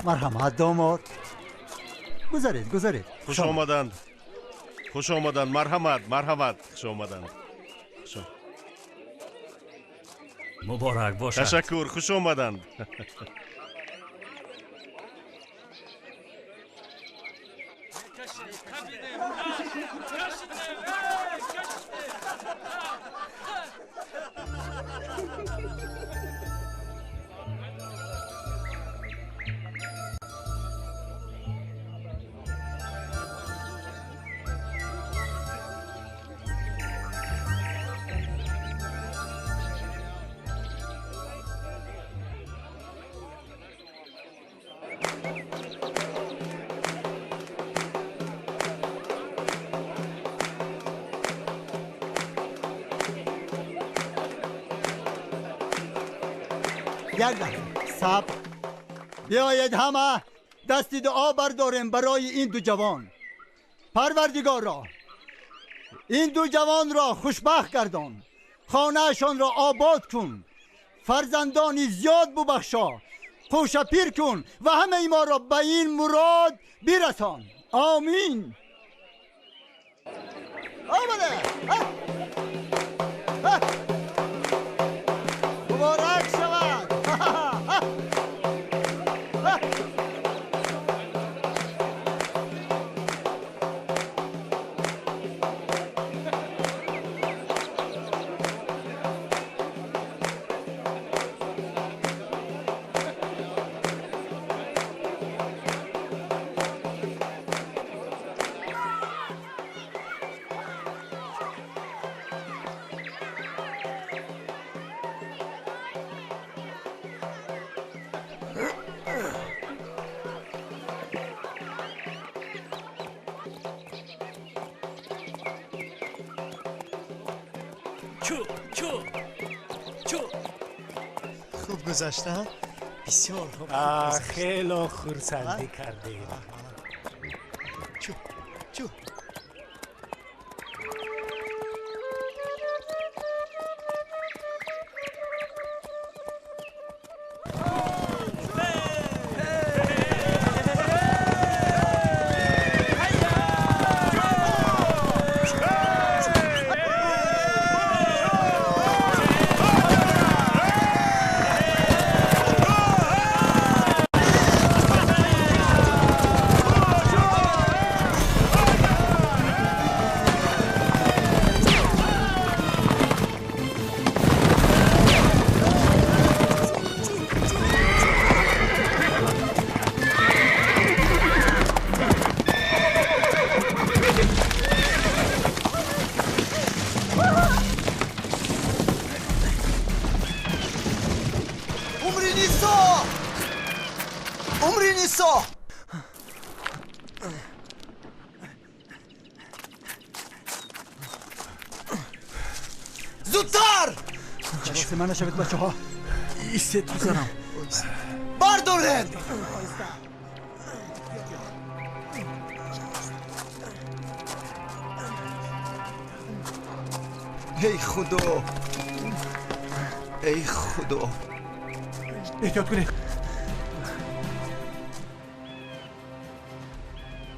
Марҳамат, домод. Гузаред, гузаред. Хуш омаданд. Хуш омаданд. Марҳамат, марҳамат. Хуш омаданд. Муборак бошад. Ташаккур, хуш омаданд. Як лаҳза сабр. Биёед ҳама дасти дуо бардорем барои ин ду ҷавон. Парвардигорро ин ду ҷавонро хушбахт гардон, хонаашонро обод кун, фарзандони зиёд бубахшо, қӯша пир кун ва ҳамаи моро ба ин мурод бирасон. Омин. Омада муборак шавад. Хуб гузашта? Бисёр хуб. Хело хурсандӣ кардем. Чу, чу. Умринисо! Зудтар! Чаро ман нашавед, бачаҳо? Истед, гузарам. Бардоред! Эй худо! Эй худо! Эҳтиёт кунед.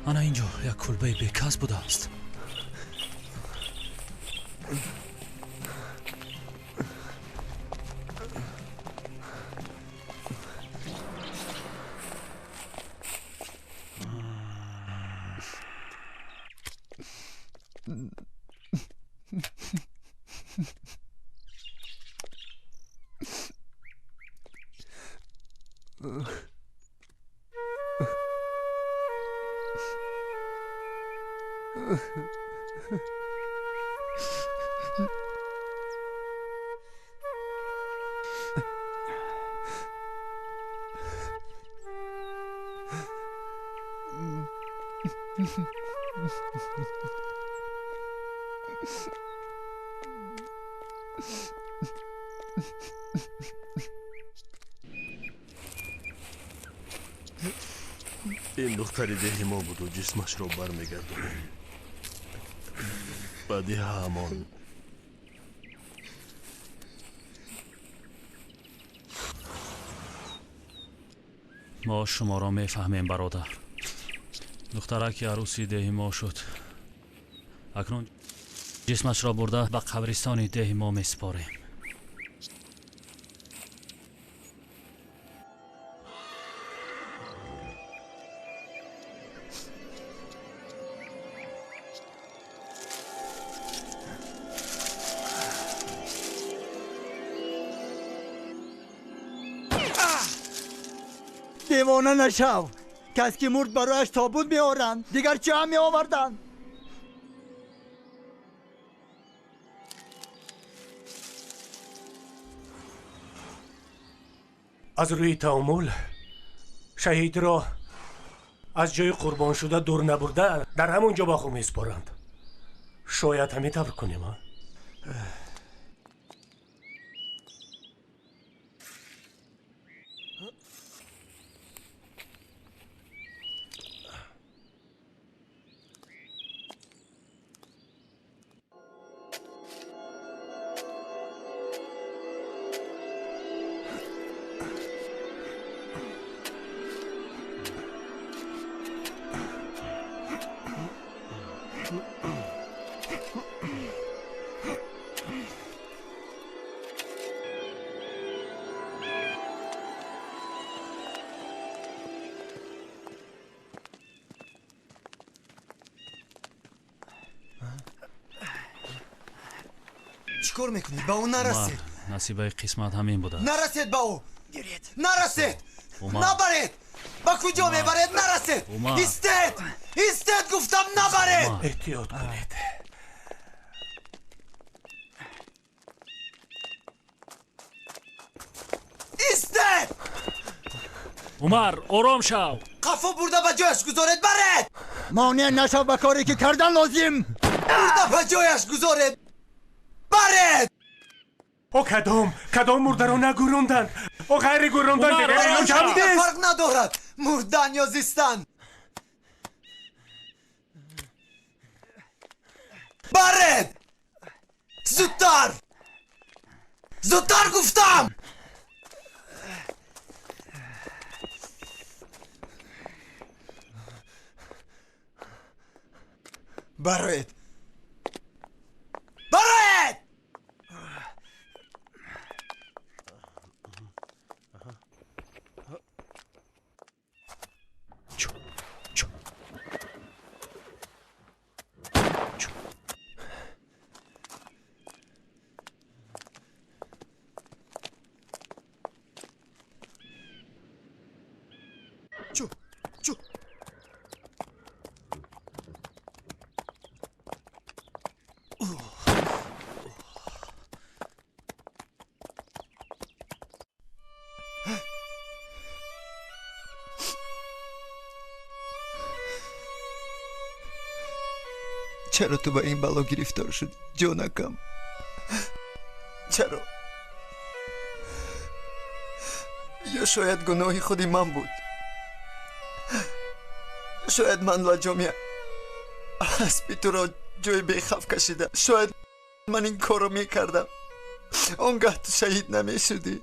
Ана инҷо як кулбаи бекас будааст. Ин духтари деҳи мо буду ҷисмашро бармегардонем. Ба деҳаамон. Мо шуморо мефаҳмем, бародар. Духтараки арӯси деҳи мо шуд. Акнун ҷисмашро бурда ба қабристони деҳи мо месупорем. Девона нашав. Кас ки мурд барояш тобут меоранд, дигар чӣ ҳам меоварданд? Аз рӯи таомул шаҳидро аз ҷои қурбоншуда дур набурда дар ҳамон ҷо ба хок месупоранд. Шояд ҳамин тавр кунем, а? Чӣ кор мекунед? Ба ӯ нарасед. Насибаи қисмат ҳамин будааст. Нарасед ба ӯ. Нарасед. Набаред. Ба куҷо мебаред? Нарасед. Истед. Истед, гуфтам, набаред. Эҳтиёт кунед. Истед. Умар, ором шав. Қафо бурда ба ҷояш гузоред, баред. Монеъ нашав ба коре ки кардан лозим. Бурда ба ҷояш гузоред. Баред! О кадом мурдаро нагуронданд? О ғайри гурондан дигар илоҷ ҳам нест. Фарқ надорад мурдан ё зистан. Баред! Зудтар! Зудтар гуфтам! Баред! Баред! Чу, чу. Чаро ту ба ин бало гирифтор шудӣ, ҷонакам? Чаро? Ё шояд гуноҳи худи ман буд? Шояд ман лаҷоми аспи туро ҷои бехавф кашидам. Шояд ман ин корро мекардам, он гаҳ ту шаҳид намешудӣ.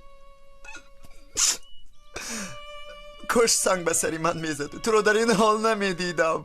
Кош санг ба сари ман мезаду туро дар ин ҳол намедидам.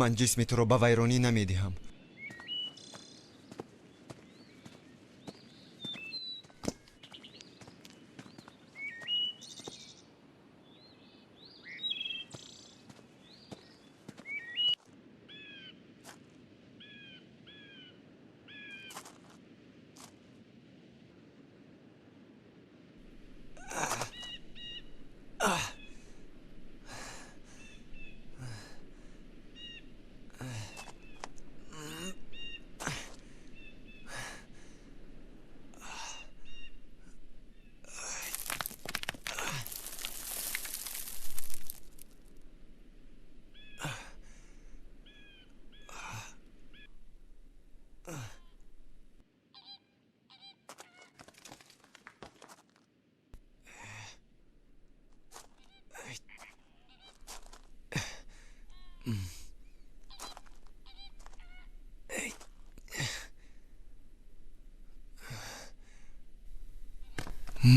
Ман ҷисми туро ба вайронӣ намедиҳам.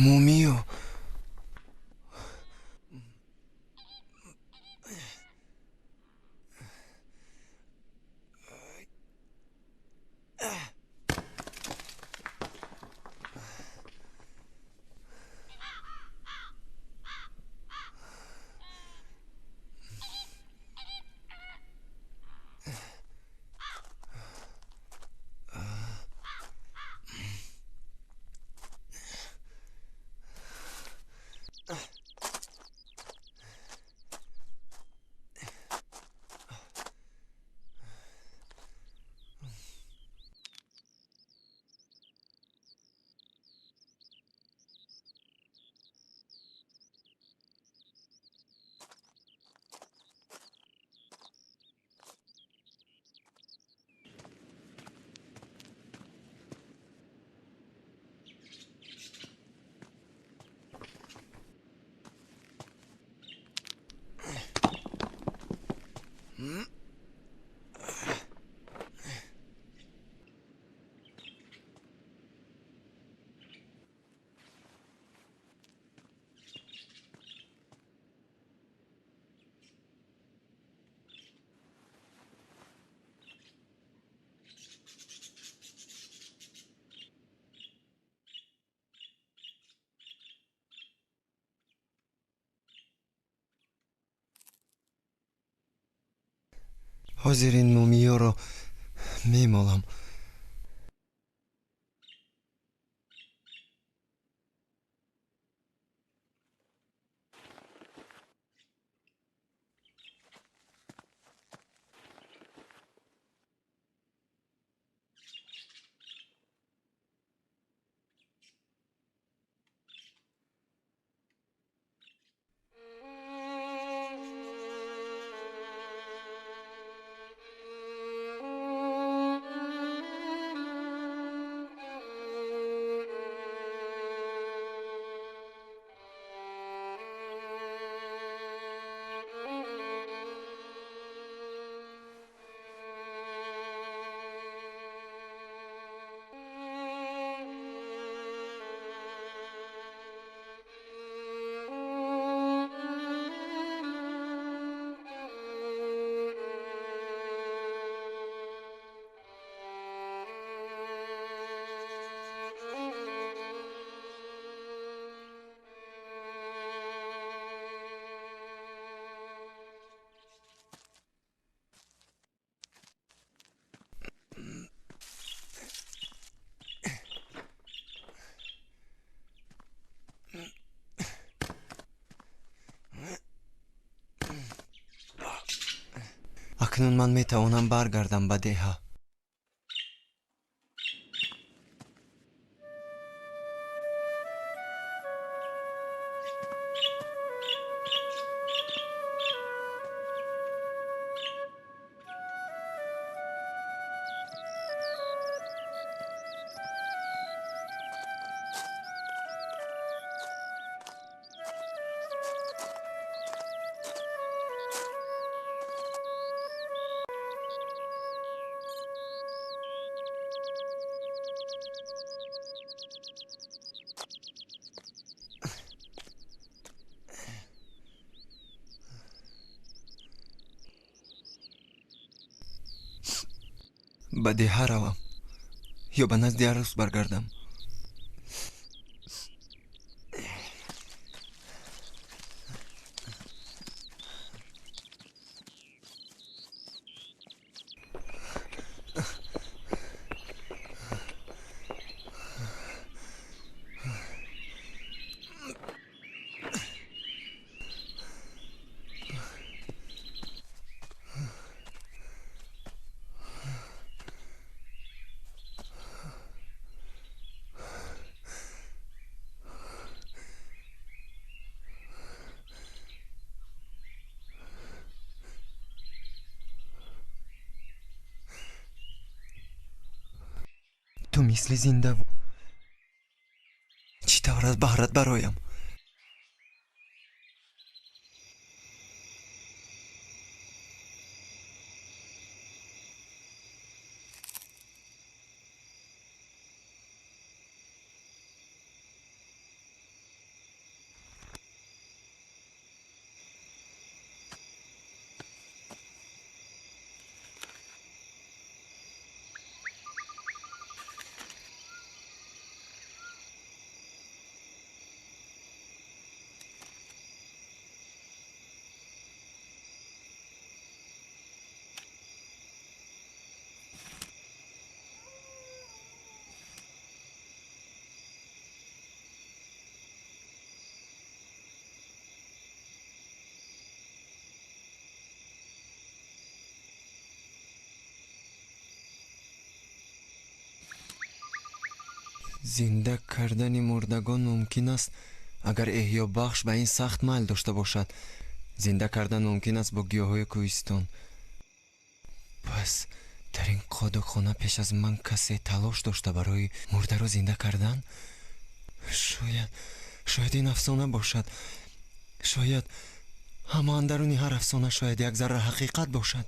Мумиё. Ҳозир ин мумиёро мемолам. Акнун ман метавонам баргардам ба деҳа. Ба деҳа равам ё ба назди арӯс баргардам? Ту мисли зиндаву чӣ тавр аз баҳрат бароям? Зинда кардани мурдагон мумкин аст, агар эҳёбахш ба ин сахт майл дошта бошад. Зинда кардан мумкин аст бо гиёҳҳои кӯҳистон. Пас дар ин қодокхона пеш аз ман касе талош дошта барои мурдаро зинда кардан? Шояд ин афсона бошад. Шояд ҳама андаруни ҳар афсона шояд як зарра ҳақиқат бошад.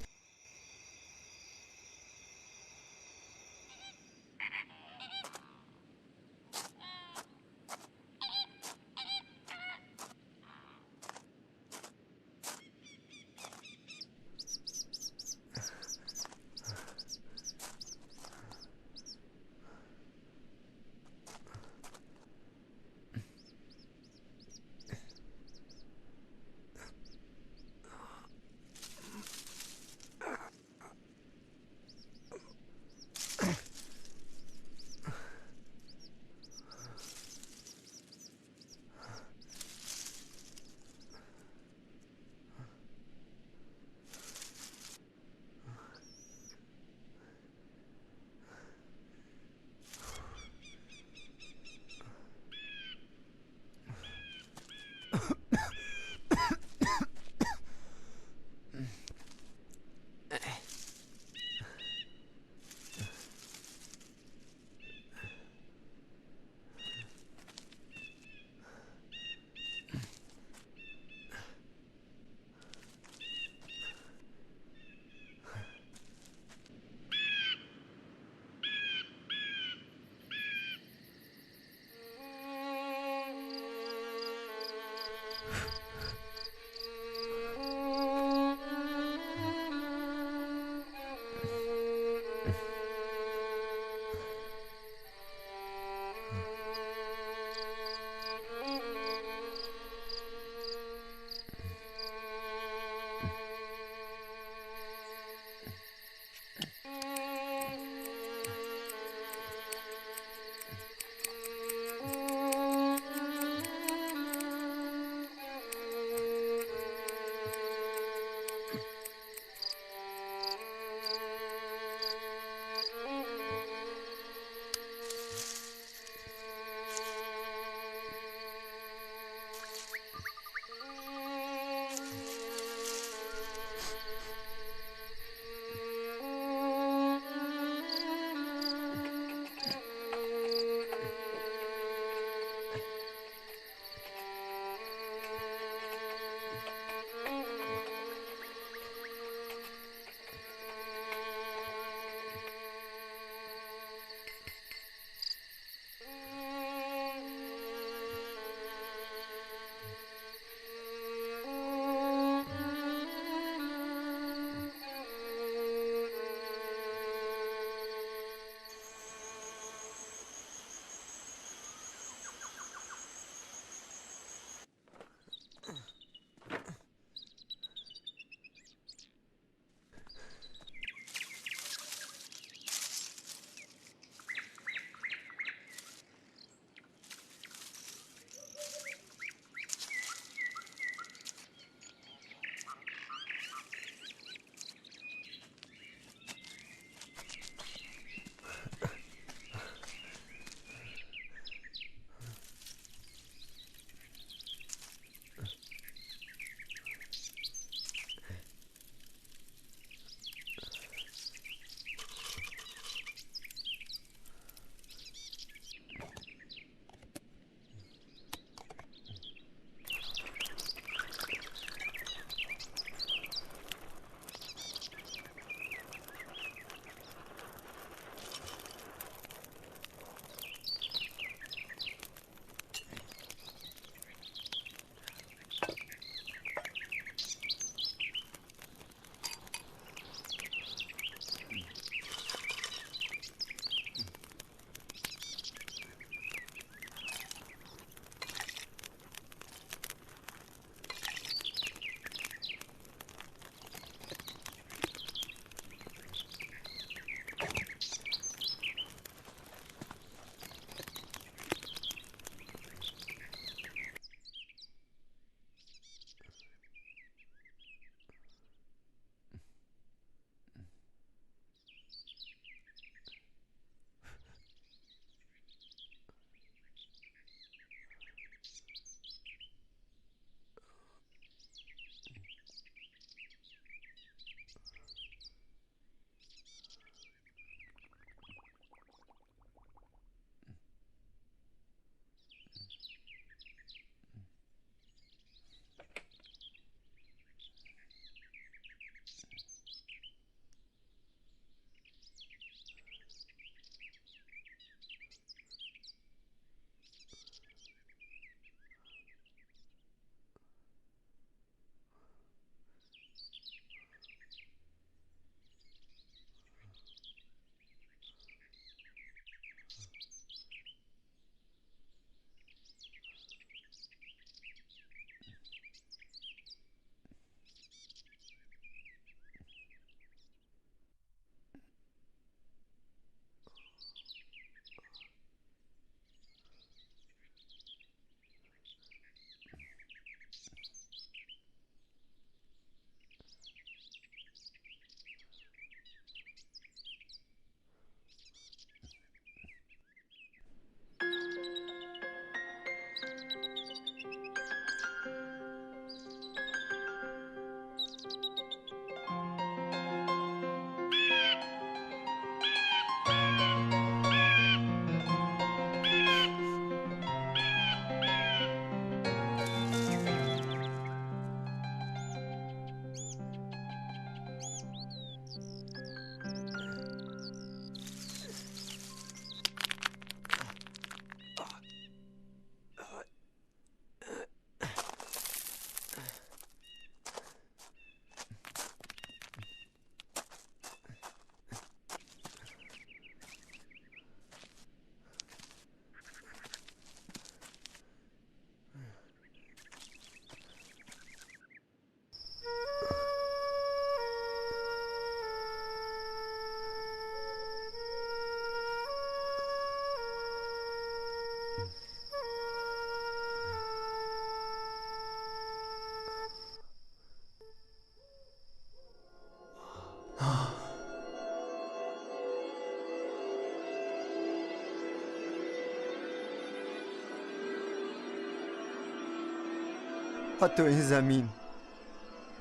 Ҳатто ин замин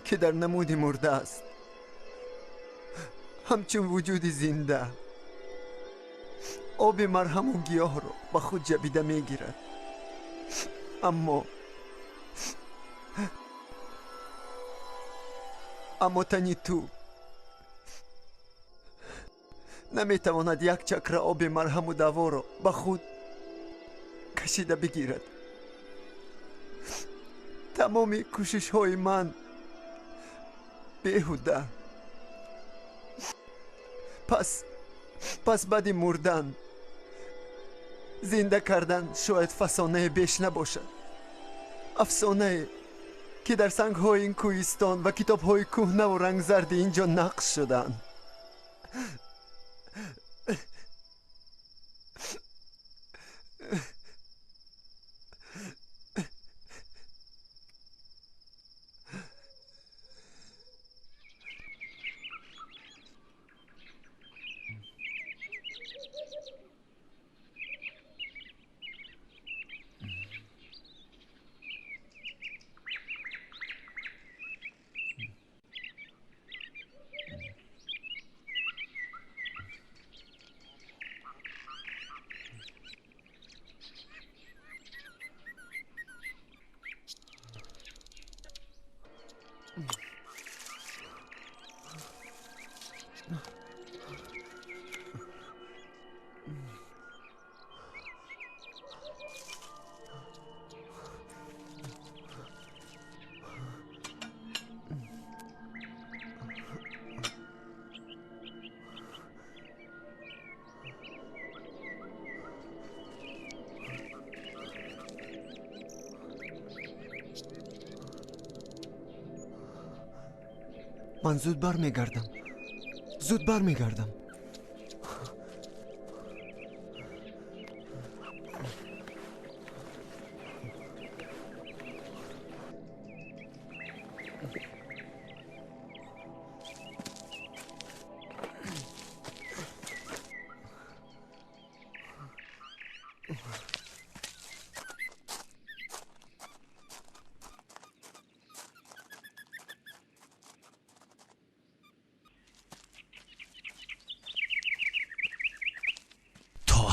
ки дар намуди мурда аст, ҳамчун вуҷуди зинда оби марҳаму гиёҳро ба худ ҷабида мегирад. Аммо тани ту наметавонад як чакра оби марҳаму даворо ба худ кашида бигирад. Тамоми кӯшишҳои ман беҳуда. Пас баъди мурдан зинда кардан шояд фасонае беш набошад. Афсонае ки дар сангҳои ин кӯҳистон ва китобҳои кӯҳнаву рангзарди ин ҷо нақш шудаанд. Ман зуд бармегардам, зуд бармегардам.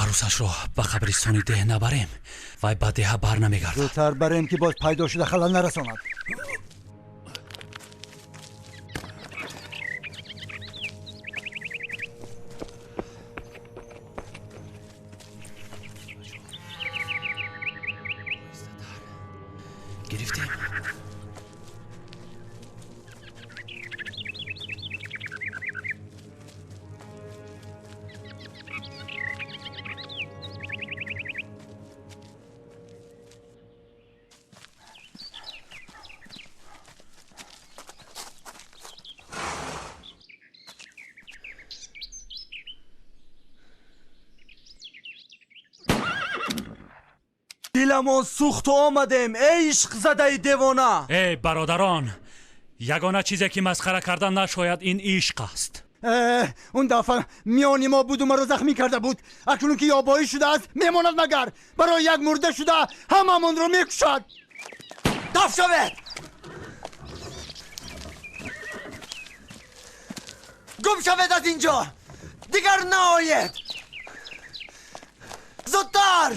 Арӯсашро ба қабристони деҳ набарем, вай ба деҳа бар намегардад. Зудтар барем ки боз пайдо шуда халал нарасонад. Гирифтем. Диламон сӯхту омадем, эй ишқзадаи девона. Эй бародарон, ягона чизе ки масхара кардан нашояд ин ишқ аст. Он дафъа миёни мо буду маро захмӣ карда буд. Акнун ки ёбоӣ шудааст, мемонад магар барои як мурда шуда ҳамамонро мекушад. Даф шавед! Гум шавед аз ин ҷо! Дигар наоед! Зудтар!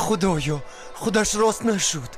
Худоё, худаш рост нашуд.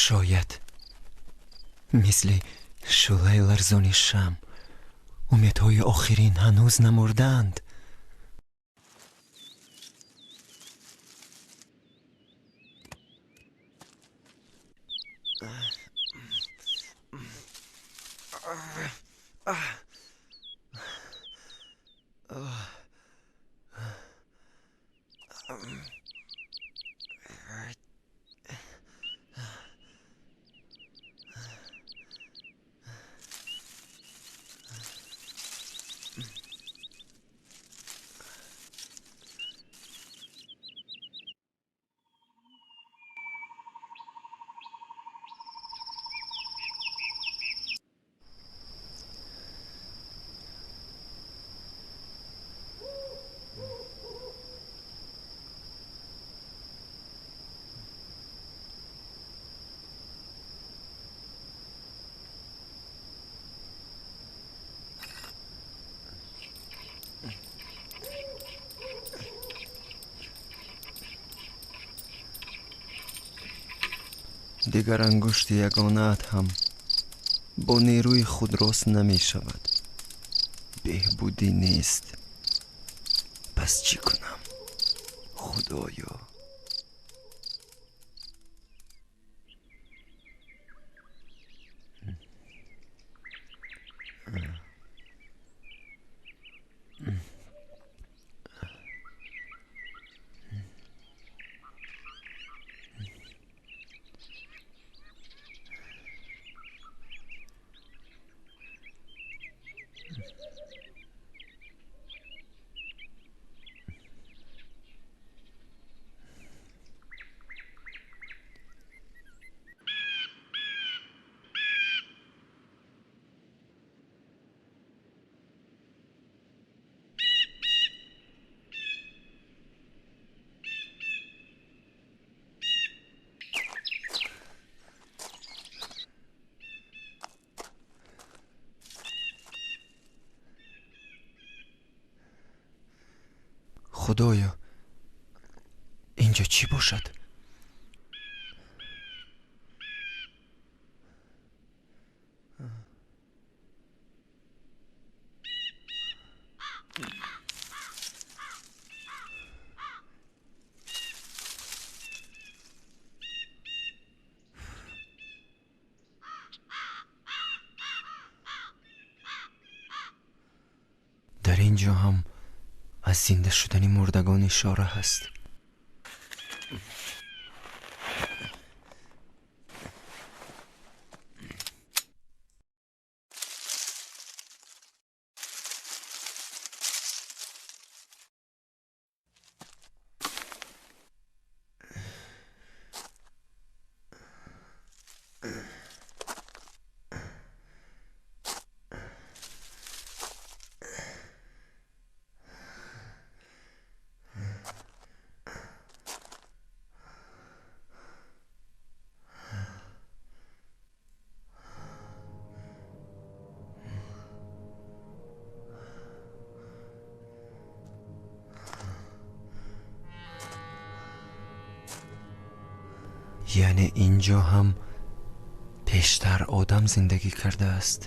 Шояд мисли шӯълаи ларзони шам умедҳои охирин ҳанӯз намурдаанд. Дигар ангушти ягонаат ҳам бо нерӯи худ рост намешавад. Беҳбудӣ нест. Пас чӣ кунам, Худоё? Худоё, инҷо чӣ бошад? Дар ин ҷо ҳам аз зинда шудани мурдагон ишора ҳаст. Яъне ин ҷо ҳам пештар одам зиндагӣ кардааст.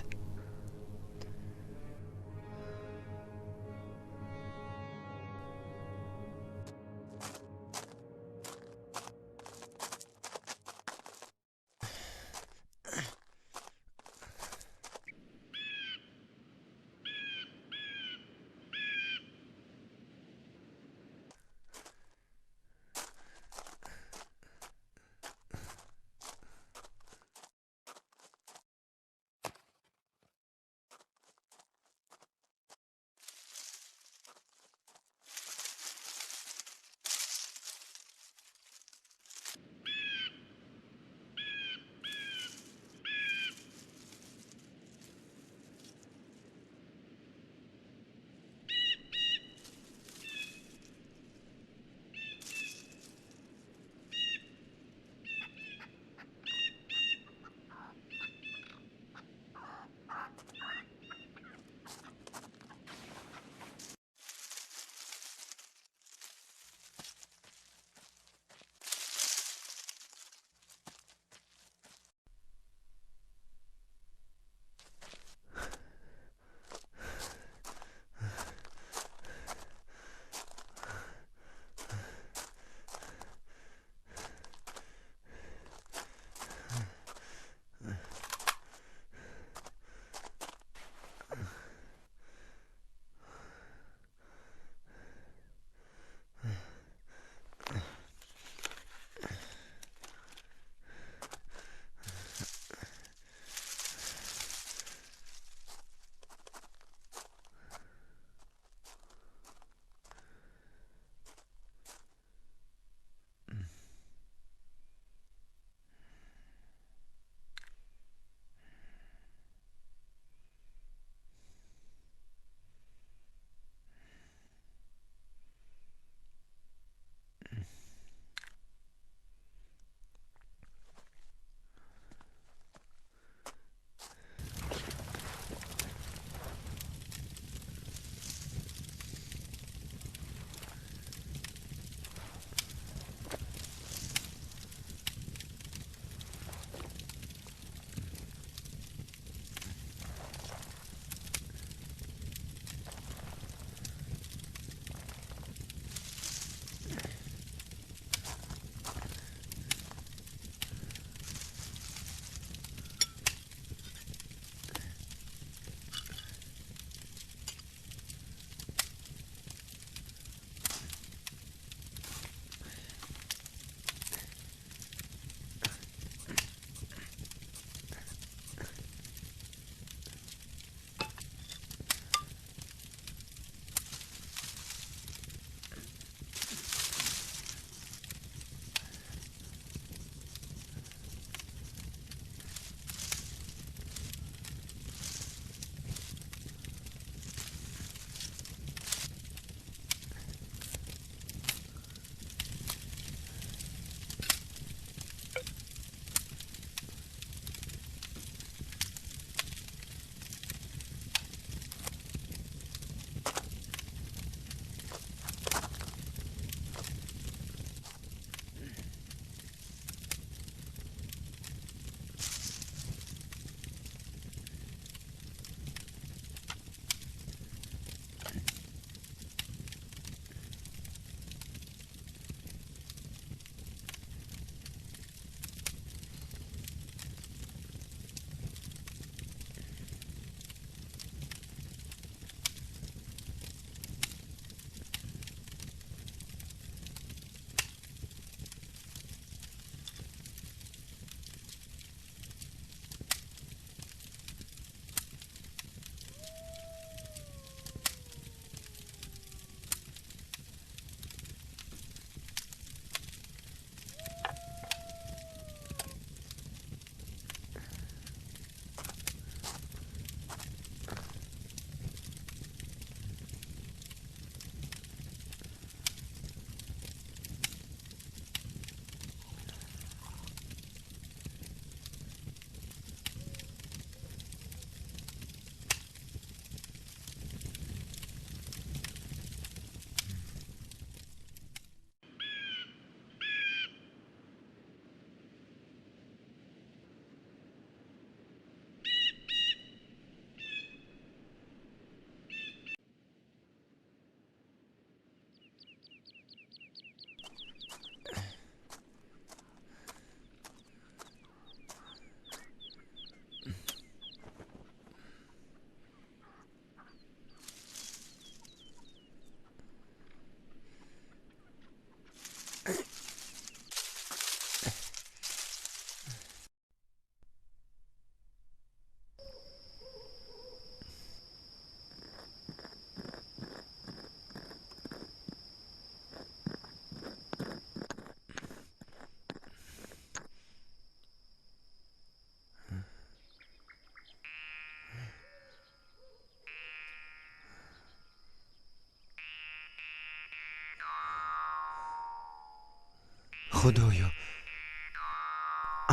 Худоё,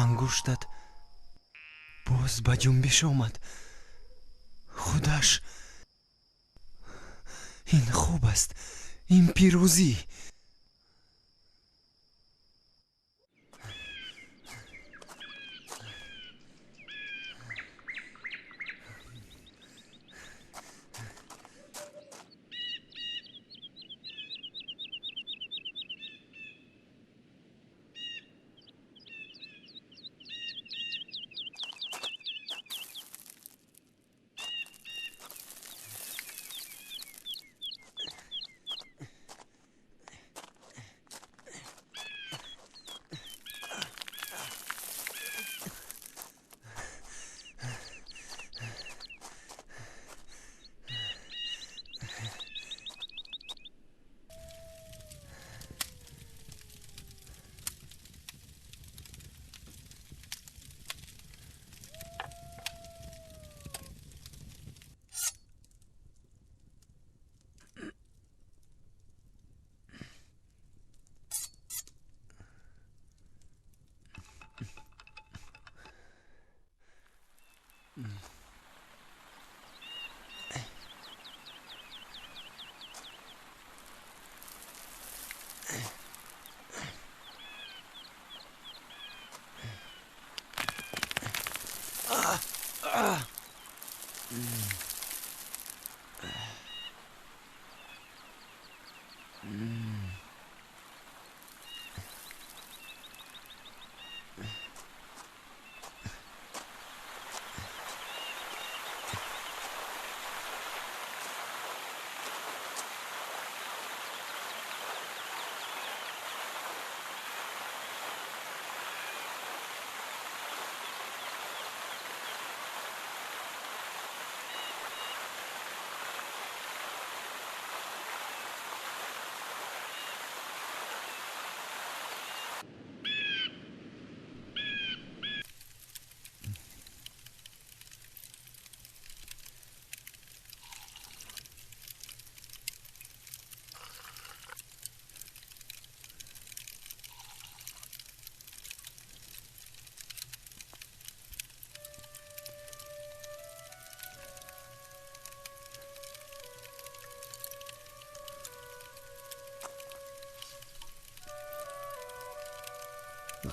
ангуштат боз ба ҷунбиш омад. Худаш ин хуб аст, ин пирӯзӣ.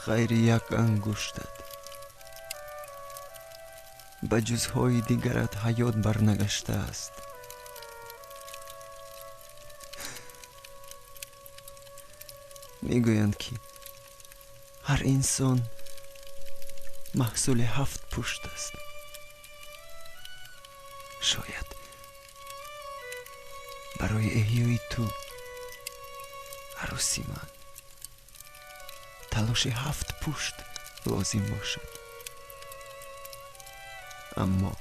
Ғайри як ангуштат ба ҷузҳои дигарат ҳаёт барнагаштааст. Мегӯянд, ки ҳар инсон маҳсули ҳафт пушт аст. Шояд барои эҳёи ту, арӯси ман, талоши ҳафт пушт лозим бошад. Аммо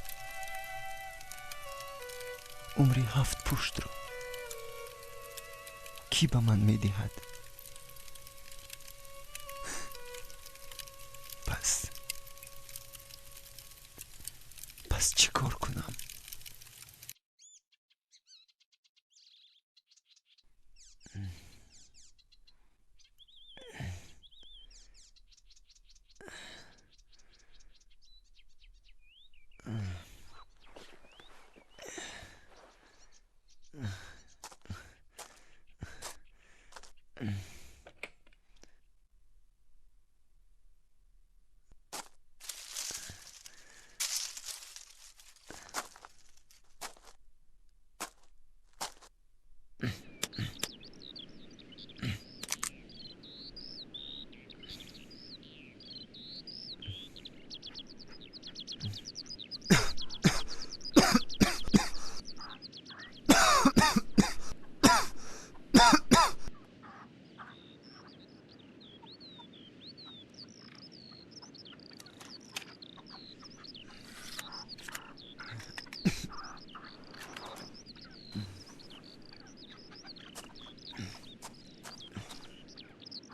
умри ҳафт пуштро кӣ ба ман медиҳад? Пас чӣ кор кунам?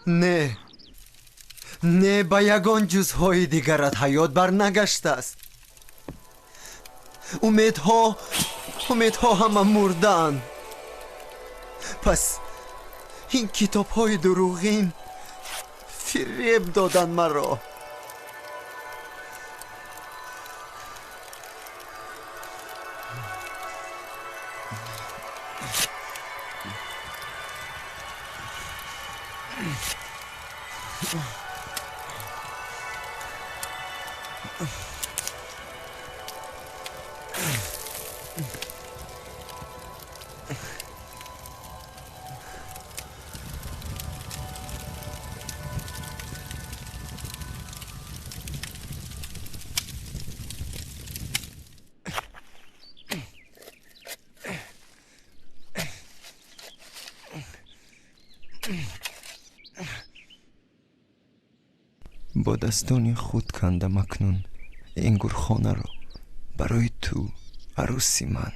Не, не, ба ягон ҷузҳои дигарат ҳаёт барнагаштааст. Умедҳо ҳама мурдаанд. Пас ин китобҳои дурӯғин, Фиреб доданд маро. Бо дастони худ кандам акнун ин гурхонаро барои ту, арӯси ман.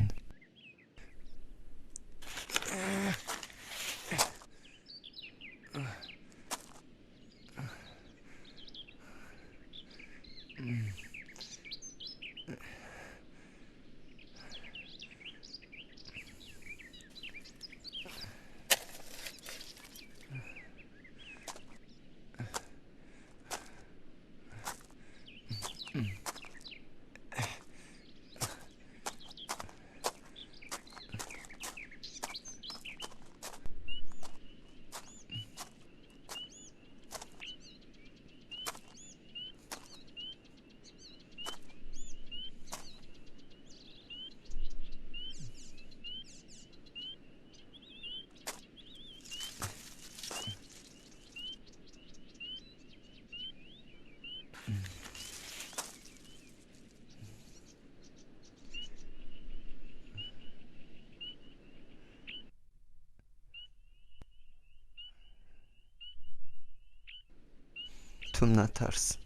Ту натарс.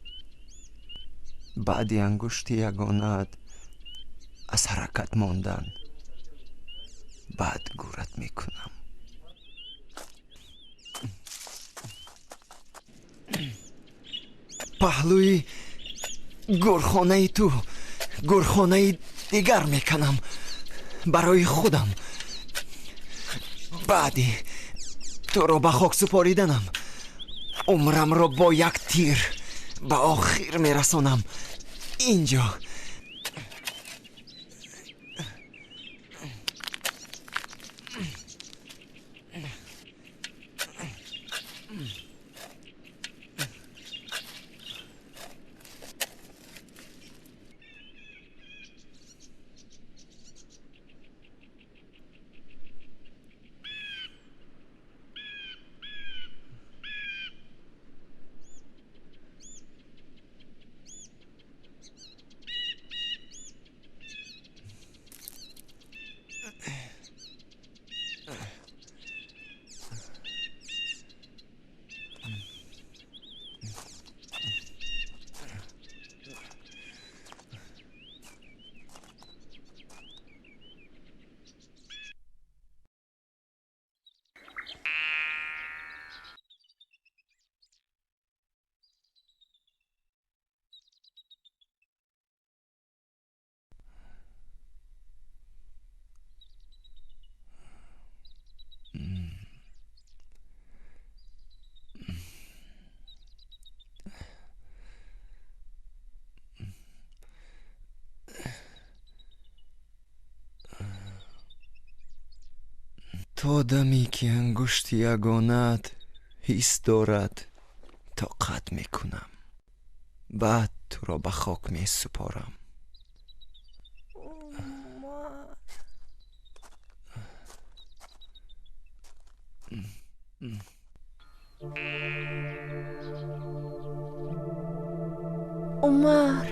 Баъди ангушти ягонаат аз ҳаракат мондан баъд гӯрат мекунам. Паҳлӯи гӯрхонаи ту гӯрхонаи дигар меканам барои худам. Баъди туро ба хок супориданам умрамро бо як тир ба охир мерасонам. Инҷо то даме ки ангушти ягонаат ҳис дорад тоқат мекунам. Баъд туро ба хок месупорам. Умар.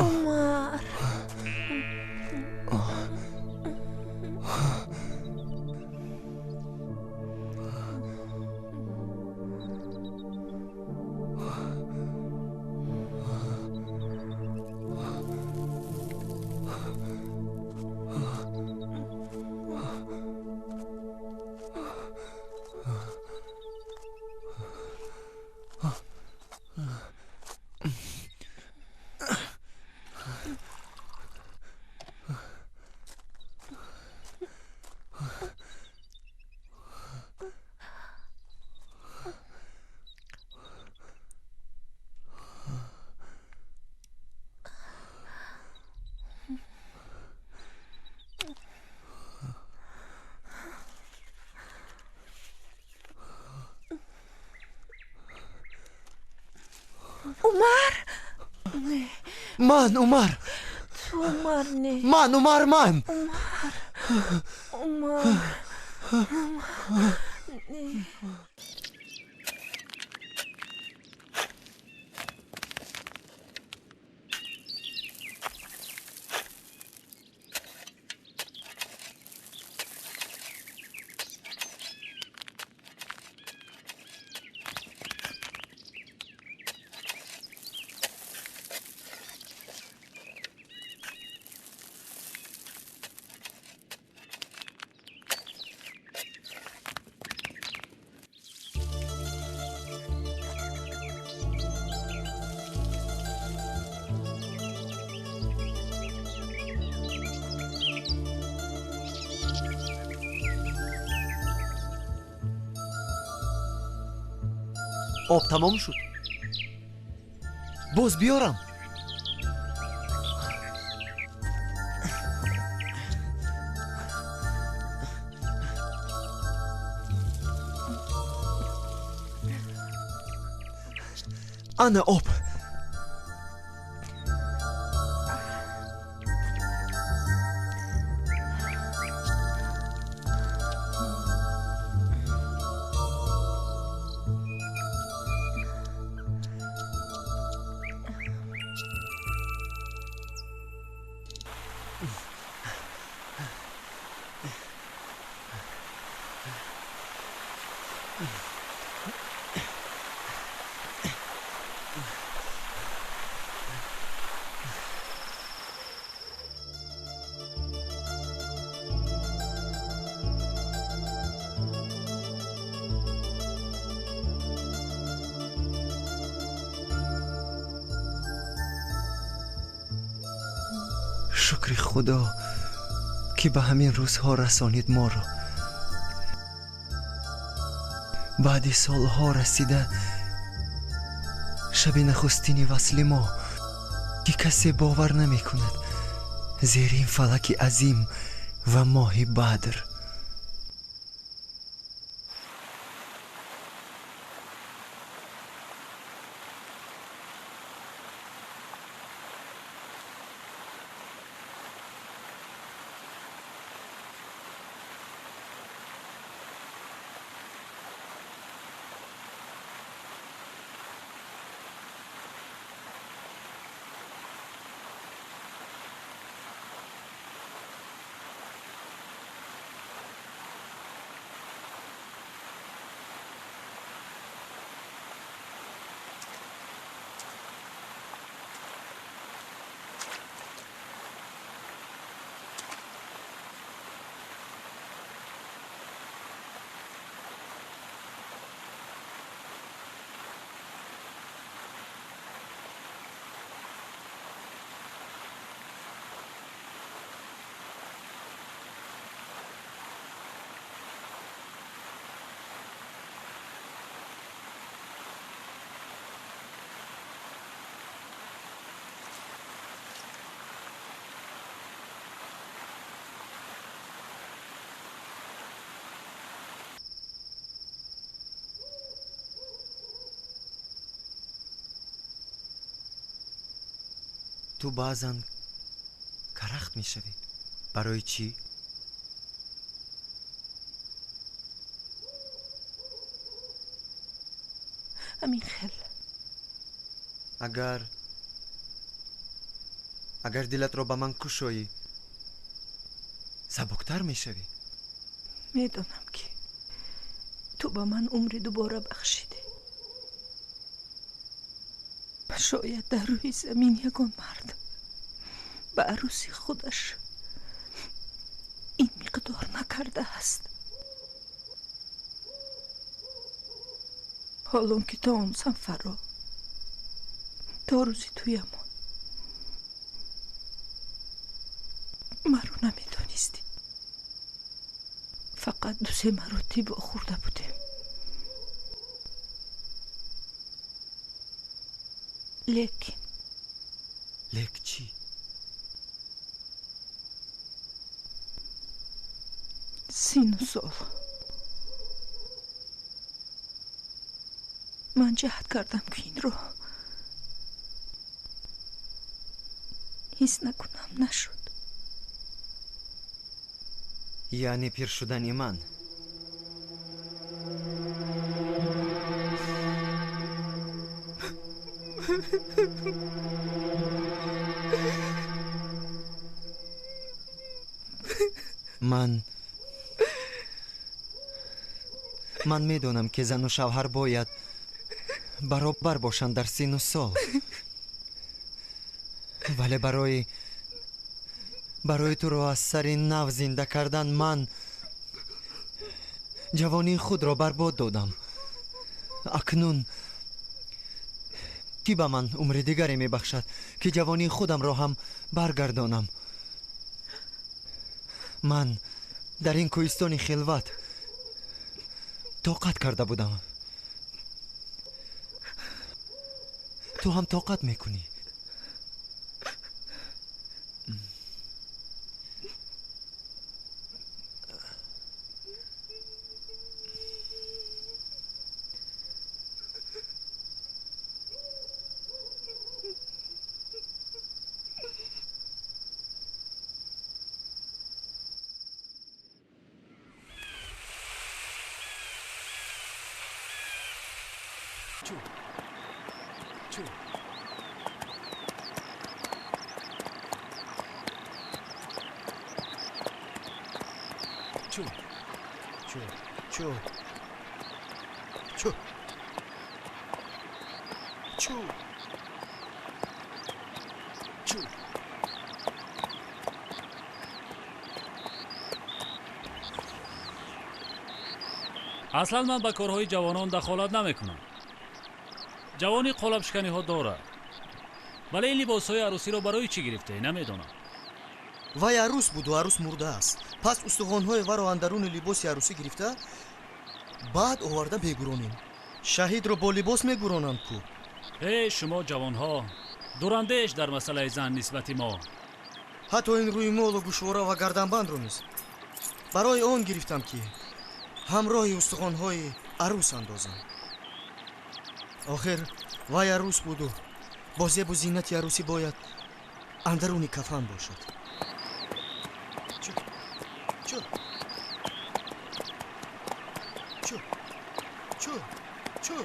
Умар. Умар? Не. Ман Умар. Ту Умар не. Ман Умар, ман. Умар. Умар. Умар. Не. Об тамом шуд. Боз биёрам. Ана об. Шукри Худо, ки ба ҳамин рӯзҳо расонид моро. Баъди солҳо расида шаби нахустини васли мо, ки касе бовар намекунад, зери ин фалаки азим ва моҳи Бадр. Ту баъзан карахт мешавӣ. Барои чӣ? Ҳамин хел. Агар дилатро ба ман кушоӣ, сабуктар мешавӣ. Медонам, ки ту ба ман умри дубора бахшидӣ. Шояд дар рӯи замин ягон мард ба арӯси худаш ин миқдор накардааст. Ҳолон ки то он сафарро, то рӯзи тӯямон маро намедонистӣ. Фақат дусе маротиба хӯрда будем. Лекин лек чӣ? Сину сол. Ман ҷаҳд кардам, ки инро Ҳис накунам нашуд. Яъне пир шудани ман. Ман медонам, ки зану шавҳар бояд баробар бошанд дар сину сол. Вале барои туро аз сари нав зинда кардан ман ҷавонии худро барбод додам. Акнун кӣ ба ман умри дигаре мебахшад, ки ҷавонии худамро ҳам баргардонам? Ман дар ин кӯҳистони хилват тоқат карда будам. Ту ҳам тоқат мекунӣ. Аслан ман ба корҳои ҷавонон дахолат намекунам. Ҷавонӣ қолабшиканиҳо дорад. Вале ин либосҳои арӯсиро барои чӣ гирифтаӣ намедонам. Вай арӯс буду арӯс мурдааст. Пас устухонҳои варо андаруни либоси арӯсӣ гирифта, баъд оварда мегуронем. Шаҳидро бо либос мегуронанд ку. Эй шумо ҷавонҳо, дурандеш дар масъалаи зан нисбати мо. Ҳатто ин рӯймолу гӯшвора ва гарданбандро низ барои он гирифтам, ки ҳамроҳи устухонҳои арӯс андозам. Охир вай арӯс буду бо зебу зинати арӯсӣ бояд андаруни кафан бошад. Чу, чу, чу, чу, чу.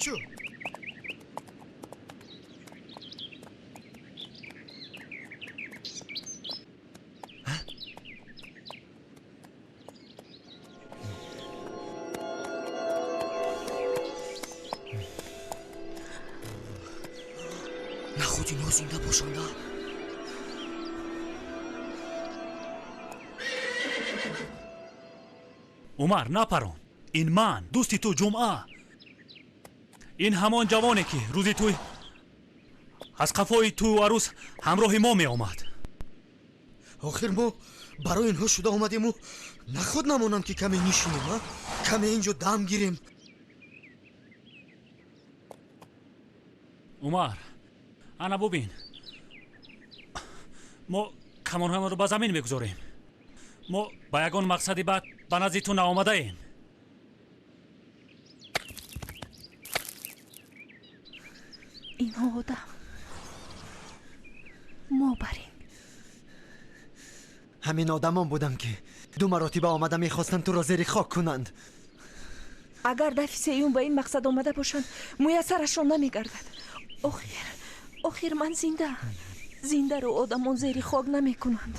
Чу. Наход инҳо зинда бошанда? Умар, напарон. Ин ман, дӯсти ту Ҷумъа. Ин ҳамон ҷавоне, ки рӯзи тӯй аз қафои ту арӯс ҳамроҳи мо меомад. Охир мо барои инҳо шуда омадему наход намонанд, ки каме нишинем, а? Каме инҷо дам гирем. Умар, ана бубин, мо камонҳоямонро ба замин мегузорем. Мо ба ягон мақсади бад ба назди ту наомадаем. Инҳо одам, мо барем. Ҳамин одамон буданд, ки ду маротиба омада мехостанд туро зери хок кунанд. Агар дафъи сеюм ба ин мақсад омада бошанд, муяссарашон намегардад. Охир ман зинда. Зиндаро одамон зери хок намекунанд.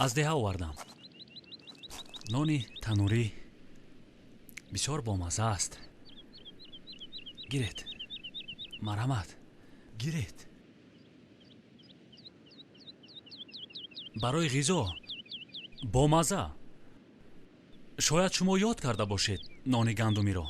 Аз деҳа овардам. Нони танурӣ бисёр бомазза аст. Гиред, марҳамат, гиред. Барои ғизо бомазза. Шояд шумо ёд карда бошед нони гандумиро.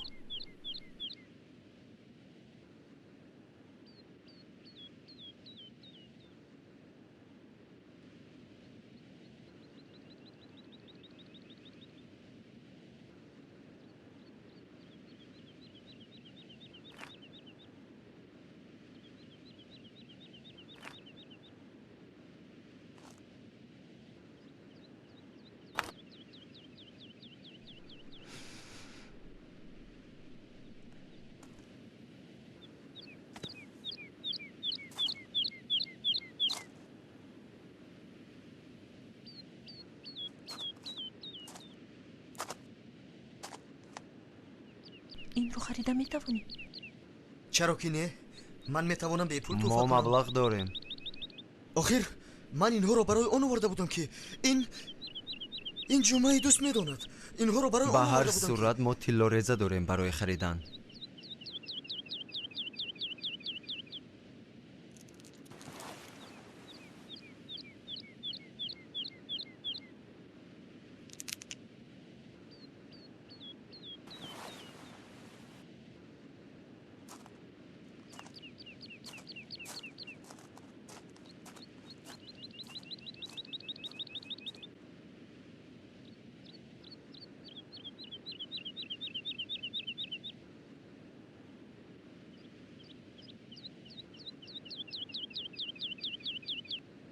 Инро харида метавонӣ? Чаро ки не? Ман метавонам бепул туҳфа Мо кунам. маблағ дорем. Охир ман инҳоро барои он оварда будам, ки ин ҷумъаи дӯст медонад. Инҳоро барои он Ба ҳар оварда будам, ки сурат мо тиллореза дорем барои харидан.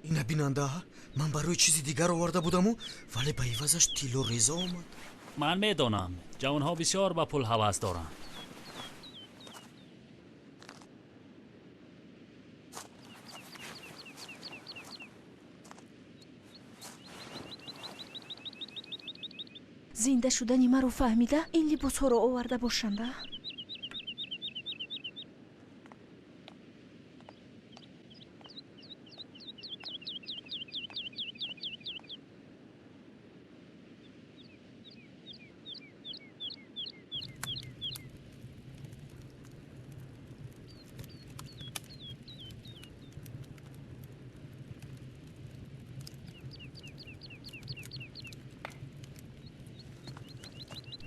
Ина бинанда, ман барои чизи дигар оварда будаму, вале ба ивазаш тиллореза омад. Ман медонам, ҷавонҳо бисёр ба пул ҳавас доранд. Зинда шудани маро фаҳмида ин либосҳоро оварда бошанд, а?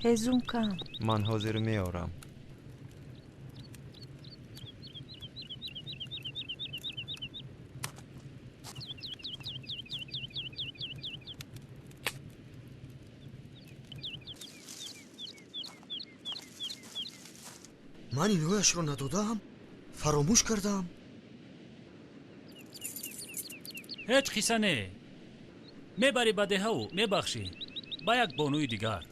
Ҳезум кам. Ман ҳозир меорам. Ман инҳояшро надодаам, фаромӯш кардаам. Ҳеҷ қисса не. Мебарӣ ба деҳаву мебахшӣ ба як бонуи дигар.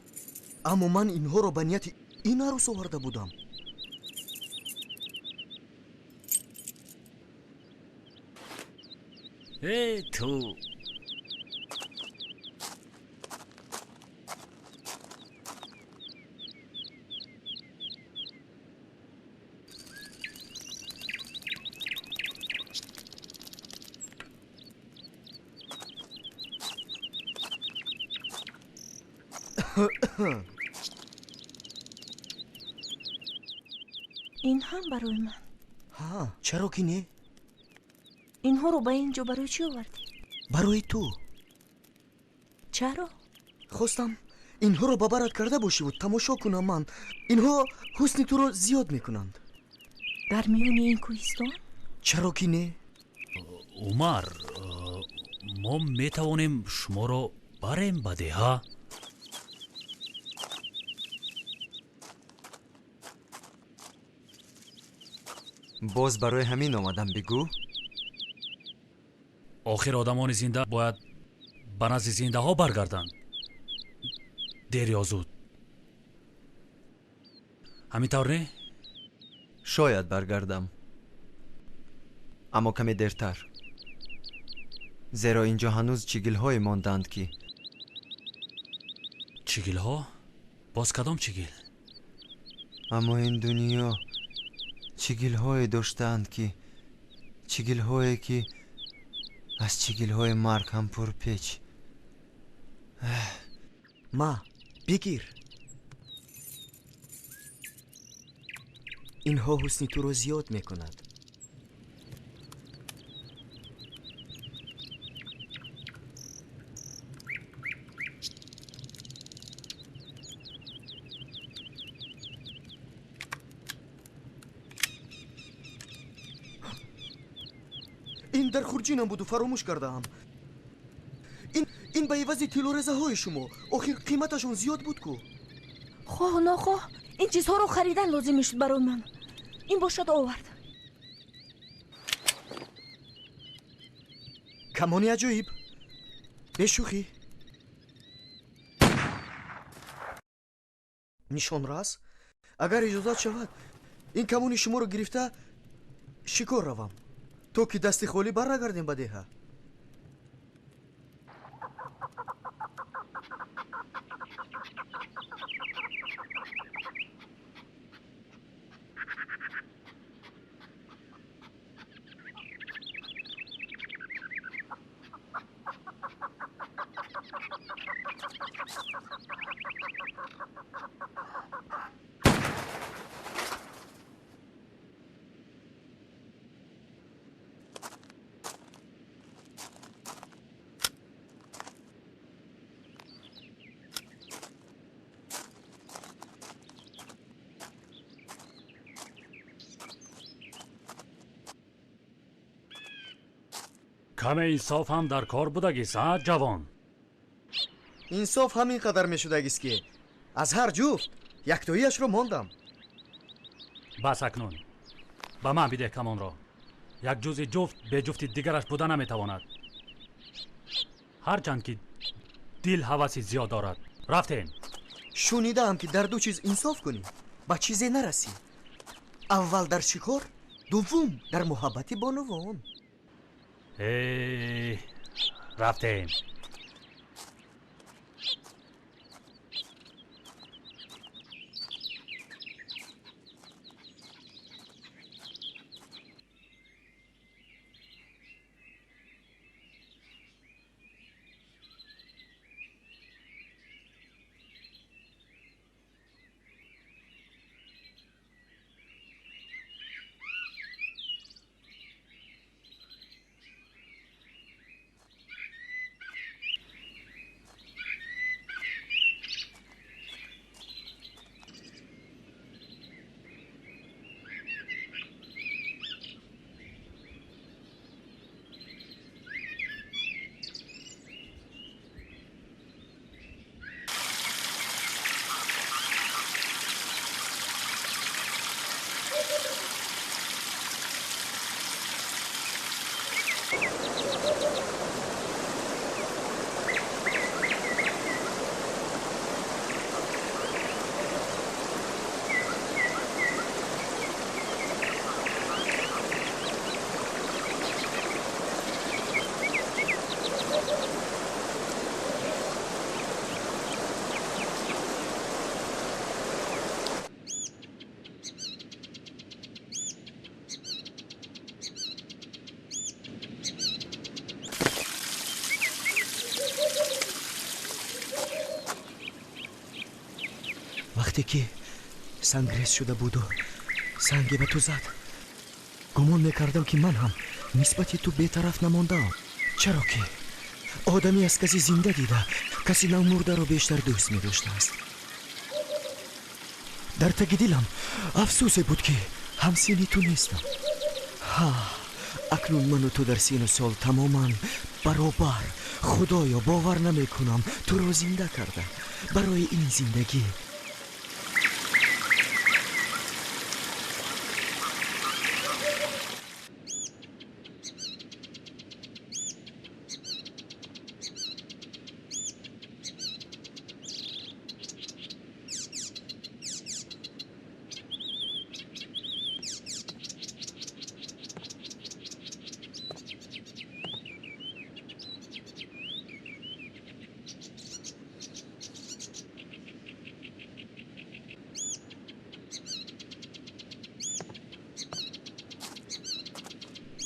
Аммо ман инҳоро ба нияти ин арӯс оварда будам. Э, ту. Ин ҳам барои ман. Ҳа, чаро ки не? Инҳоро ба ин ҷо барои чӣ овардӣ? Барои ту. Чаро? Хостам инҳоро ба барат карда бошиву тамошо кунам ман. Инҳо ҳусни туро зиёд мекунанд. Дар миёни ин кӯҳистон? Чаро ки не? Умар, мо метавонем шуморо барем ба деҳа? Боз барои ҳамин омадам, бигӯ. Охир одамони зинда бояд ба назди зиндаҳо баргарданд. Дер ё зуд. Ҳамин тавр не? Шояд баргардам, аммо каме дертар. Зеро инҷо ҳанӯз чигилҳое монданд ки Чигилҳо? Боз кадом чигил? Аммо ин дунё чигилҳое доштаанд ки чигилҳое ки аз чигилҳои марг ҳам пурпеч. Ма, бигир. Инҳо ҳусни туро зиёд мекунад. Ин дар хурҷинам буду фаромӯш кардаам. Ин ба ивази тиллорезаҳои шумо. Охир қиматашон зиёд буд ку. Хоҳ нохоҳ ин чизҳоро харидан лозим мешуд барои ман. Ин бошад овард. Камони аҷоиб. Бешӯхӣ. Нишонрас, агар иҷозат шавад, ин камони шуморо гирифта шикор равам, то ки дасти холӣ барнагардем ба деҳа. Каме инсоф ҳам дар кор будагист, а ҷавон? Инсоф ҳамин қадар мешудагист, ки аз ҳар ҷуфт яктоиашро мондам. Бас акнун ба ман бидеҳ камонро. Як ҷузъи ҷуфт бе ҷуфти дигараш буда наметавонад, ҳарчанд ки дил ҳаваси зиёд дорад. Рафтем. Шунидаам, ки дар ду чиз инсоф кунӣ, ба чизе нарасӣ. Аввал дар шикор, дуввум дар муҳаббати бонувон. Эй, рафтем. Вақте ки сангрез шуда буду санге ба ту зад, гумон мекардам, ки ман ҳам нисбати ту бетараф намондаам. Чаро ки одамӣ аз каси зинда дида каси навмурдаро бештар дӯст медоштааст. Дар таги дилам афсӯсе буд, ки ҳамсини ту нестам. Ҳа, акнун ману ту дар сину сол тамоман баробар. Худоё, бовар намекунам, туро зинда карда барои ин зиндагӣ.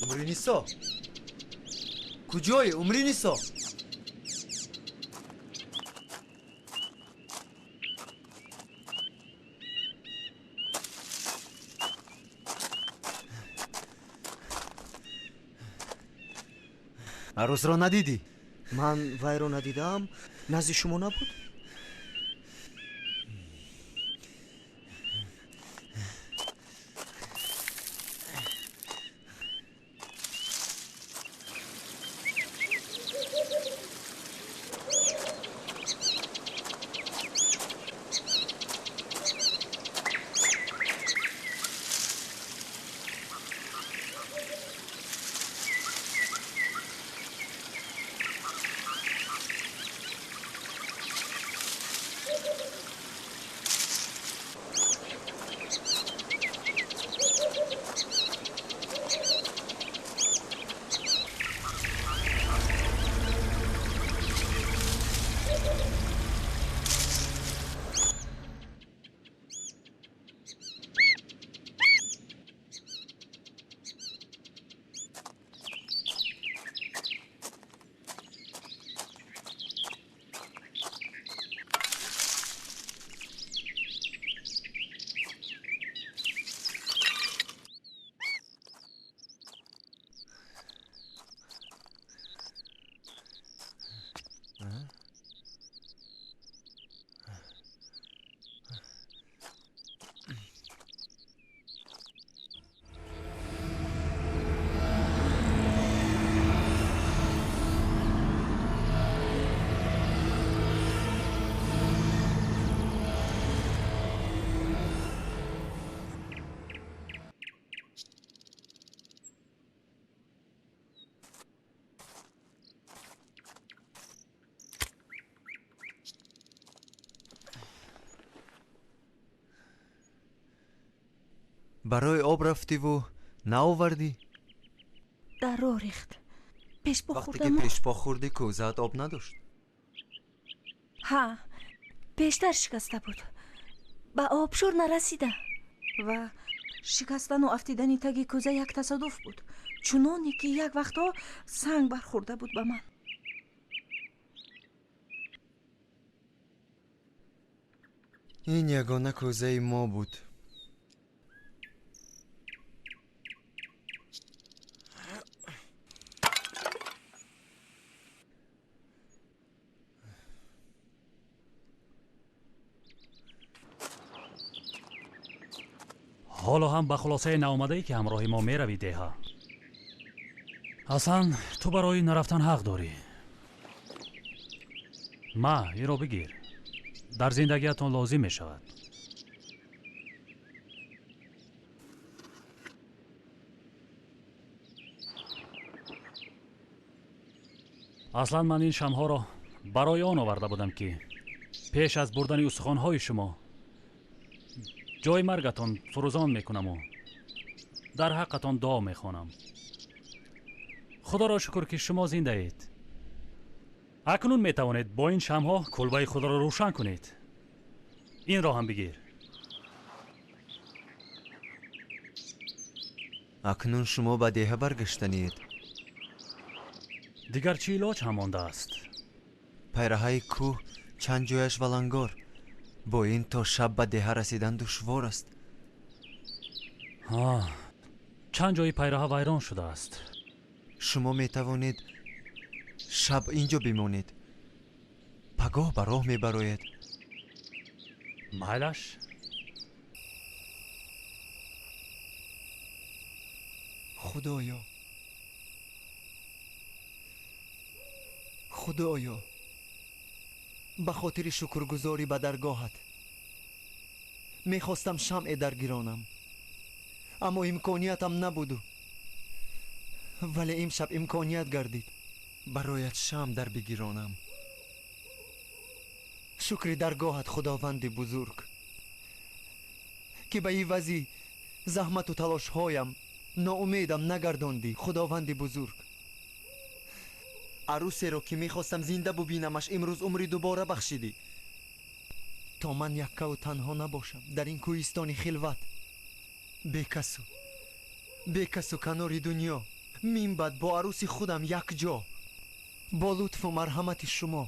Умринисо, куҷое Умринисо? Арӯсро надидӣ? Ман вайро надидаам. Назди шумо набуд? Барои об рафтиву наовардӣ? Дар роҳ рехт. Пешпо Вақте ки хӯрдам. пешпо хӯрдӣ, кӯзаат об надошт. Ҳа, пештар шикаста буд, ба обшор нарасида, ва шикастану афтидани таги кӯза як тасодуф буд, чуноне ки як вақтҳо санг бархӯрда буд ба ман. Ин ягона кӯзаи мо буд. Ҳоло ҳам ба хулосае наомадаӣ, ки ҳамроҳи мо меравӣ деҳа? Аслан, ту барои нарафтан ҳақ дорӣ. Ма, инро бигир, дар зиндагиятон лозим мешавад. Аслан, ман ин шамҳоро барои он оварда будам, ки пеш аз бурдани устухонҳои шумо ҷои маргатон фурӯзон мекунаму дар ҳаққатон дуо мехонам. Худоро шукр, ки шумо зиндаед. Акнун метавонед бо ин шамҳо кулбаи худро рӯшан кунед. Инро ҳам бигир. Акнун шумо ба деҳа баргаштаниед? Дигар чӣ илоҷ ҳам мондааст? Пайраҳаи кӯҳ чанд ҷояш валангор. Бо ин то шаб ба деҳа расидан душвор аст. Чанд ҷои пайраҳа вайрон шудааст. Шумо метавонед шаб ин ҷо бимонед, пагоҳ ба роҳ мебароед. Майлаш. Худоё, Худоё, ба хотири шукргузорӣ ба даргоҳат мехостам шамъе даргиронам, аммо имкониятам набуду, вале имшаб имконият гардид бароят шамъ дар бигиронам. Шукри даргоҳат, Худованди бузург, ки ба ивази заҳмату талошҳоям ноумедам нагардондӣ. Худованди бузург, арӯсеро, ки мехостам зинда бубинамаш, имрӯз умри дубора бахшидӣ, то ман яккаву танҳо набошам дар ин кӯҳистони хилват, бекасу канори дунё. Минбаъд бо арӯси худам якҷо, бо лутфу марҳамати шумо.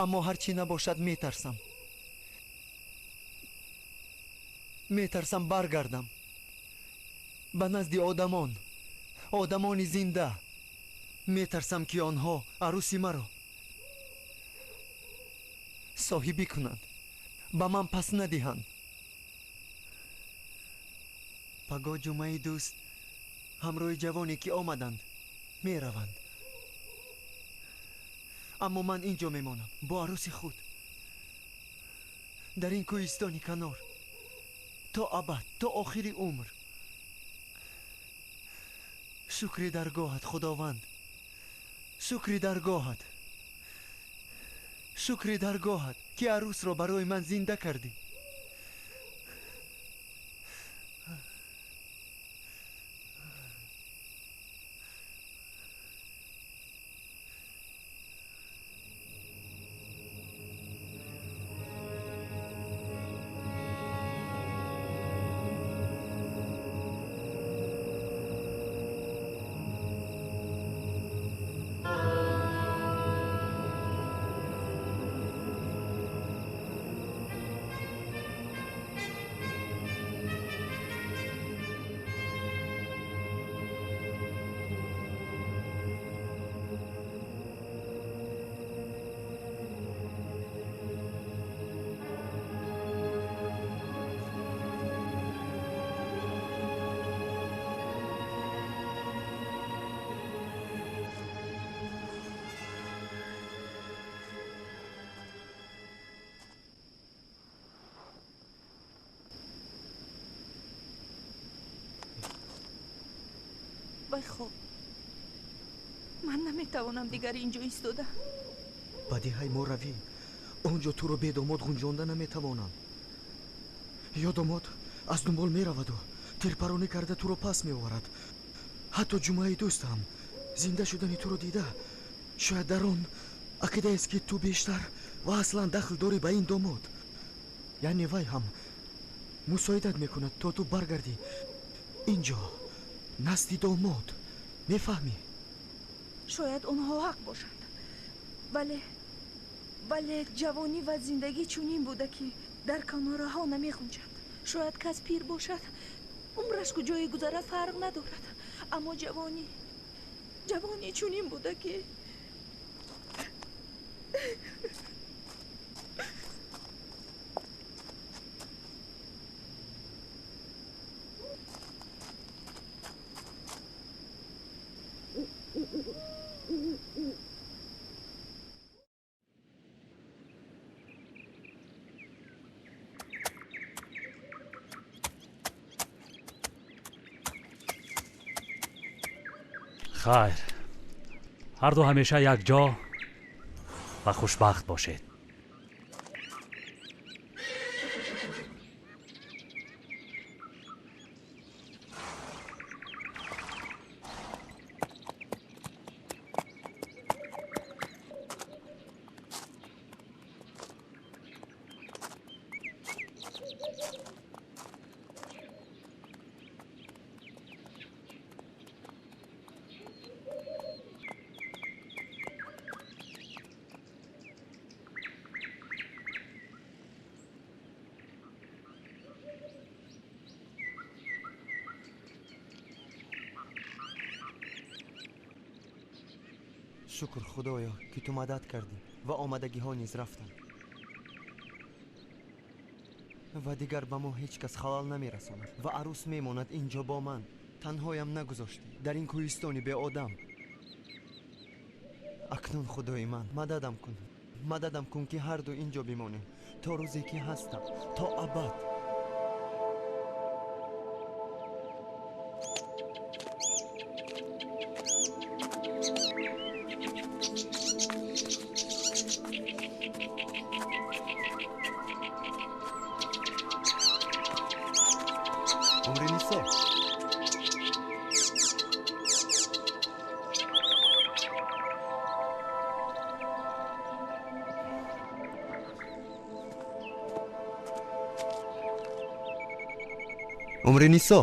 Аммо ҳар чӣ набошад, метарсам баргардам ба назди одамон, одамони зинда. Метарсам, ки онҳо арӯси маро соҳибӣ кунанд, ба ман пас надиҳанд. Пагоҳ Ҷумъаи дӯст ҳамроҳи ҷавоне, ки омаданд, мераванд, аммо ман ин ҷо мемонам бо арӯси худ дар ин кӯҳистони канор то абад, то охири умр. Шукри даргоҳат, Худованд, шукри даргоҳат, шукри даргоҳат, ки арӯсро барои ман зинда кардӣ. Вай, хоб, ман наметавонам дигар инҷо истода. Ба деҳаи мо равӣ, он ҷо туро бе домод ғунҷонда наметавонам. Ё домод аз дунбол мераваду тирпаронӣ карда туро пас меоварад. Ҳатто Ҷумъаи дӯстам зинда шудани туро дида, шояд дар он ақидаест, ки ту бештар ва аслан дахл дорӣ ба ин домод. Яъне вай ҳам мусоидат мекунад, то ту баргардӣ ин ҷо, назди домод. Мефаҳмӣ? Шояд онҳо ҳақ бошанд, вале ҷавонӣ ва зиндагӣ чунин буда, ки дар канораҳо намехунҷанд. Шояд кас пир бошад, умраш куҷое гузарад, фарқ надорад, аммо ҷавонӣ чунин буда, ки Хайр, ҳарду ҳамеша якҷо ва хушбахт бошед. Шукр, Худоё, ки ту мадад кардӣ ва омадагиҳо низ рафтанд ва дигар ба мо ҳеҷ кас халал намерасонад ва арӯс мемонад ин ҷо бо ман. Танҳоям нагузоштӣ дар ин кӯҳистони беодам. Акнун, Худои ман, мададам кун, мададам кун, ки ҳарду ин ҷо бимонем то рӯзе ки ҳастам, то абад. Умринисо, Умринисо,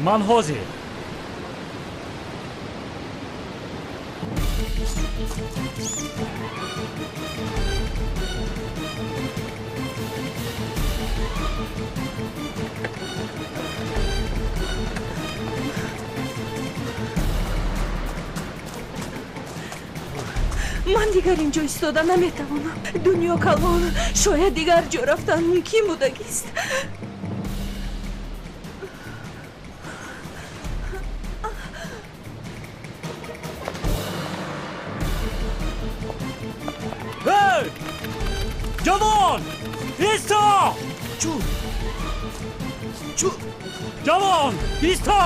Ман ҳозир. Ман дигар инҷо истода наметавонам. Дунё калон, шояд дигар ҷо рафтан мумкин будагист. Эй! Ҷавон! Исто! Чу? Чу? Ҷавон! Исто!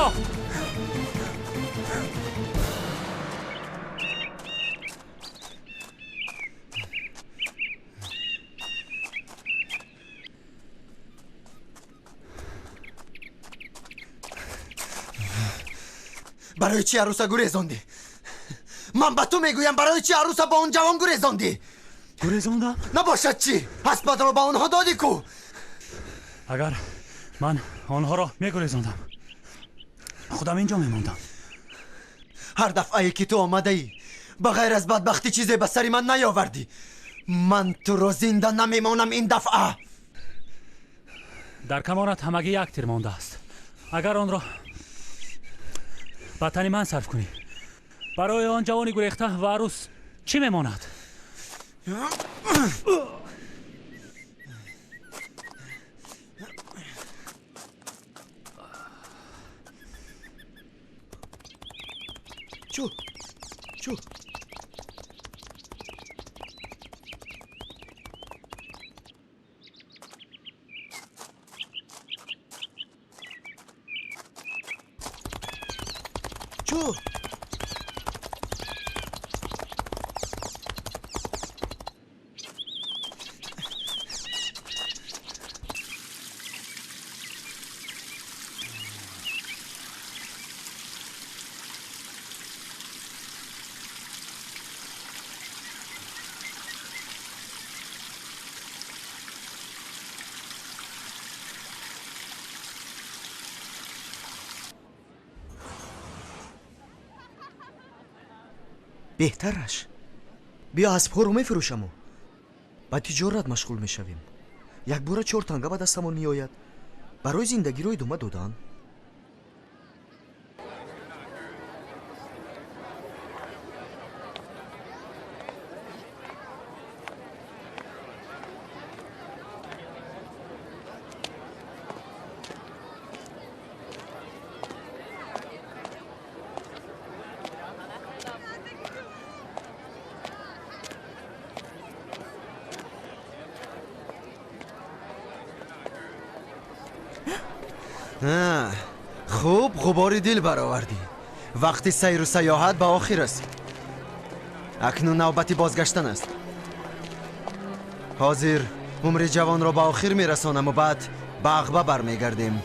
Барои чӣ арӯса гурезондӣ? Ман ба ту мегӯям, барои чӣ арӯса бо он ҷавон гурезондӣ? Гурезондам? Набошад чӣ? Аспатро ба онҳо додӣ ку? Агар ман онҳоро мегурезондам, худам инҷо мемондам. Ҳар дафъае ки ту омадаӣ, ба ғайр аз бадбахтӣ чизе ба сари ман наёвардӣ. Ман туро зинда намемонам ин дафъа. Дар камонат ҳамагӣ як тир мондааст. Агар онро ба тани ман сарф кунӣ, барои он ҷавони гурехта ва арӯс чӣ мемонад? Чу, чу. Чу. Беҳтараш биё аспҳоро мефурӯшаму ба тиҷорат машғул мешавем. Якбора 4 танга ба дастамон меояд барои зиндагиро идома додан. Хуб, ғубори дил баровардӣ. Вақти сайру саёҳат ба охир расид. Акнун навбати бозгаштан аст. Ҳозир умри ҷавонро ба охир мерасонаму баъд ба Ағба бармегардем.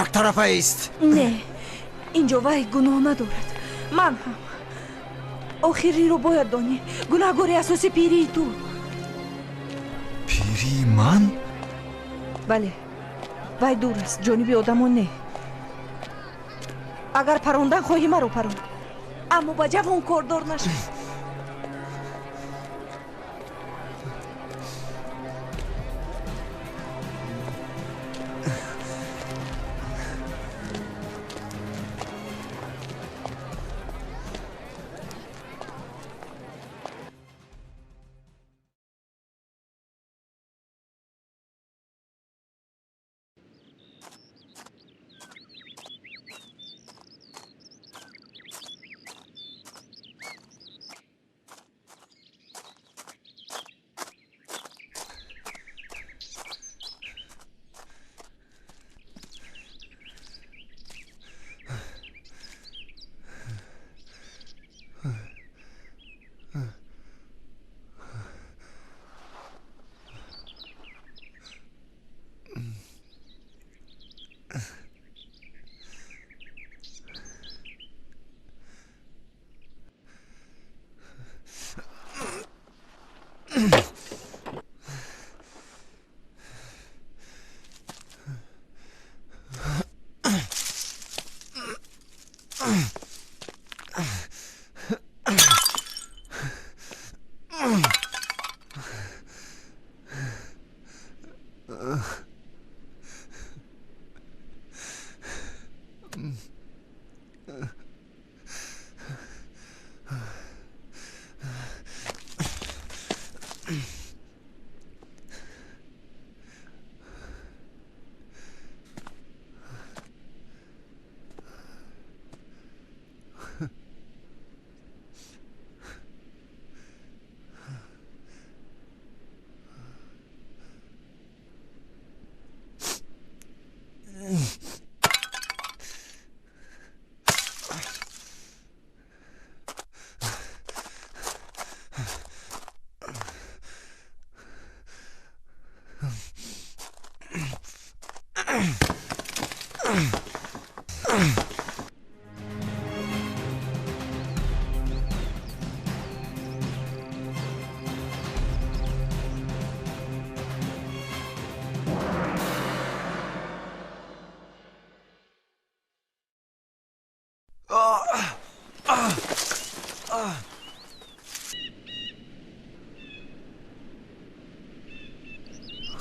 Яктарафа ист. Не, инҷо вай гуноҳ надорад. Ман ҳам. Охириро бояд донӣ. Гунаҳгори асоси пирии ту. Пирии ман? Бале. Вай дур аст, ҷониби одамон не. Агар парондан хоҳӣ, маро парон, аммо ба ҷавон кордор нашав.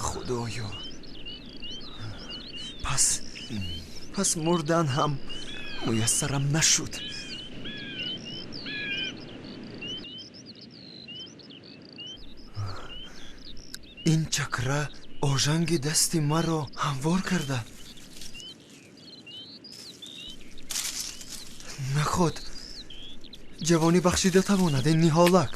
Худоё, пас мурдан ҳам муяссарам нашуд. Ин чакра ожанги дасти маро ҳамвор карда. Наход Ҷавонӣ бахшида тавонад ин ниҳолак.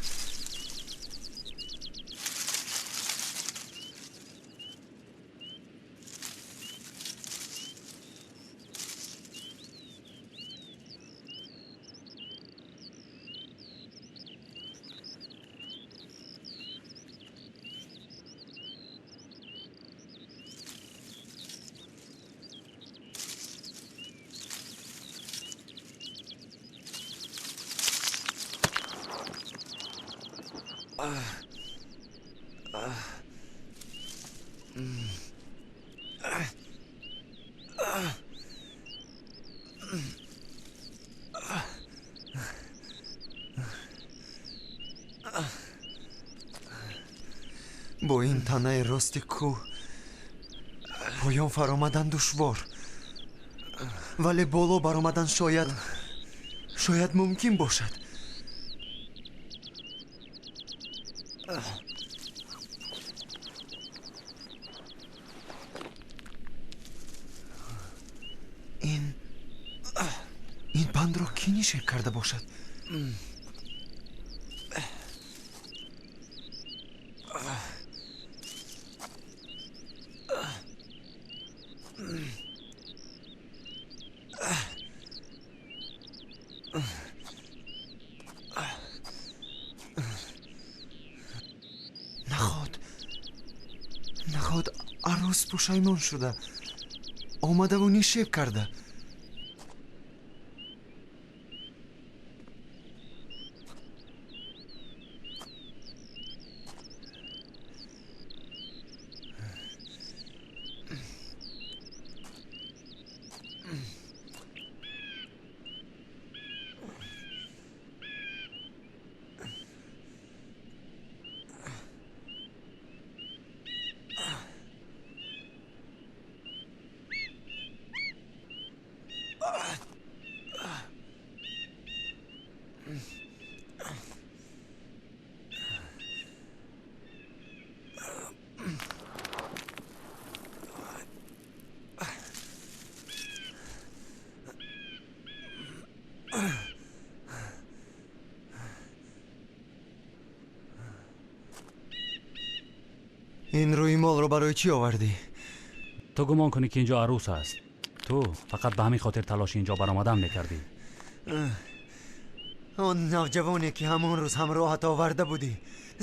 Бо ин танаи рости кӯҳ поён фаромадан душвор, вале боло баромадан шояд мумкин бошад. Ин бандро кӣ нишеб карда бошад? Наход арӯс пушаймон шуда омадаву нишеб карда. Ин рӯймолро барои чӣ овардӣ? Ту гумон кунӣ, ки инҷо арӯс аст. Ту фақат ба ҳамин хотир талоши инҷо баромадан мекардӣ. Он навҷавоне, ки ҳамон рӯз ҳамроҳат оварда будӣ,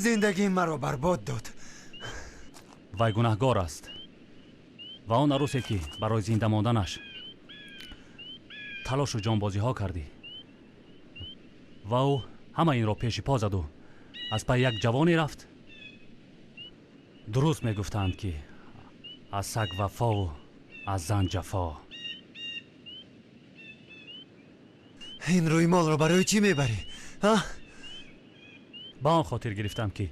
зиндагии маро барбод дод. Вай гунаҳгор аст ва он арӯсе, ки барои зинда монданаш талошу ҷонбозиҳо кардӣ ва ӯ ҳама инро пеши по заду аз пай як ҷавоне рафт. Дуруст мегуфтанд, ки аз саг вафову аз зан ҷафо. Ин рӯймолро барои чӣ мебарӣ? Ба он хотир гирифтам, ки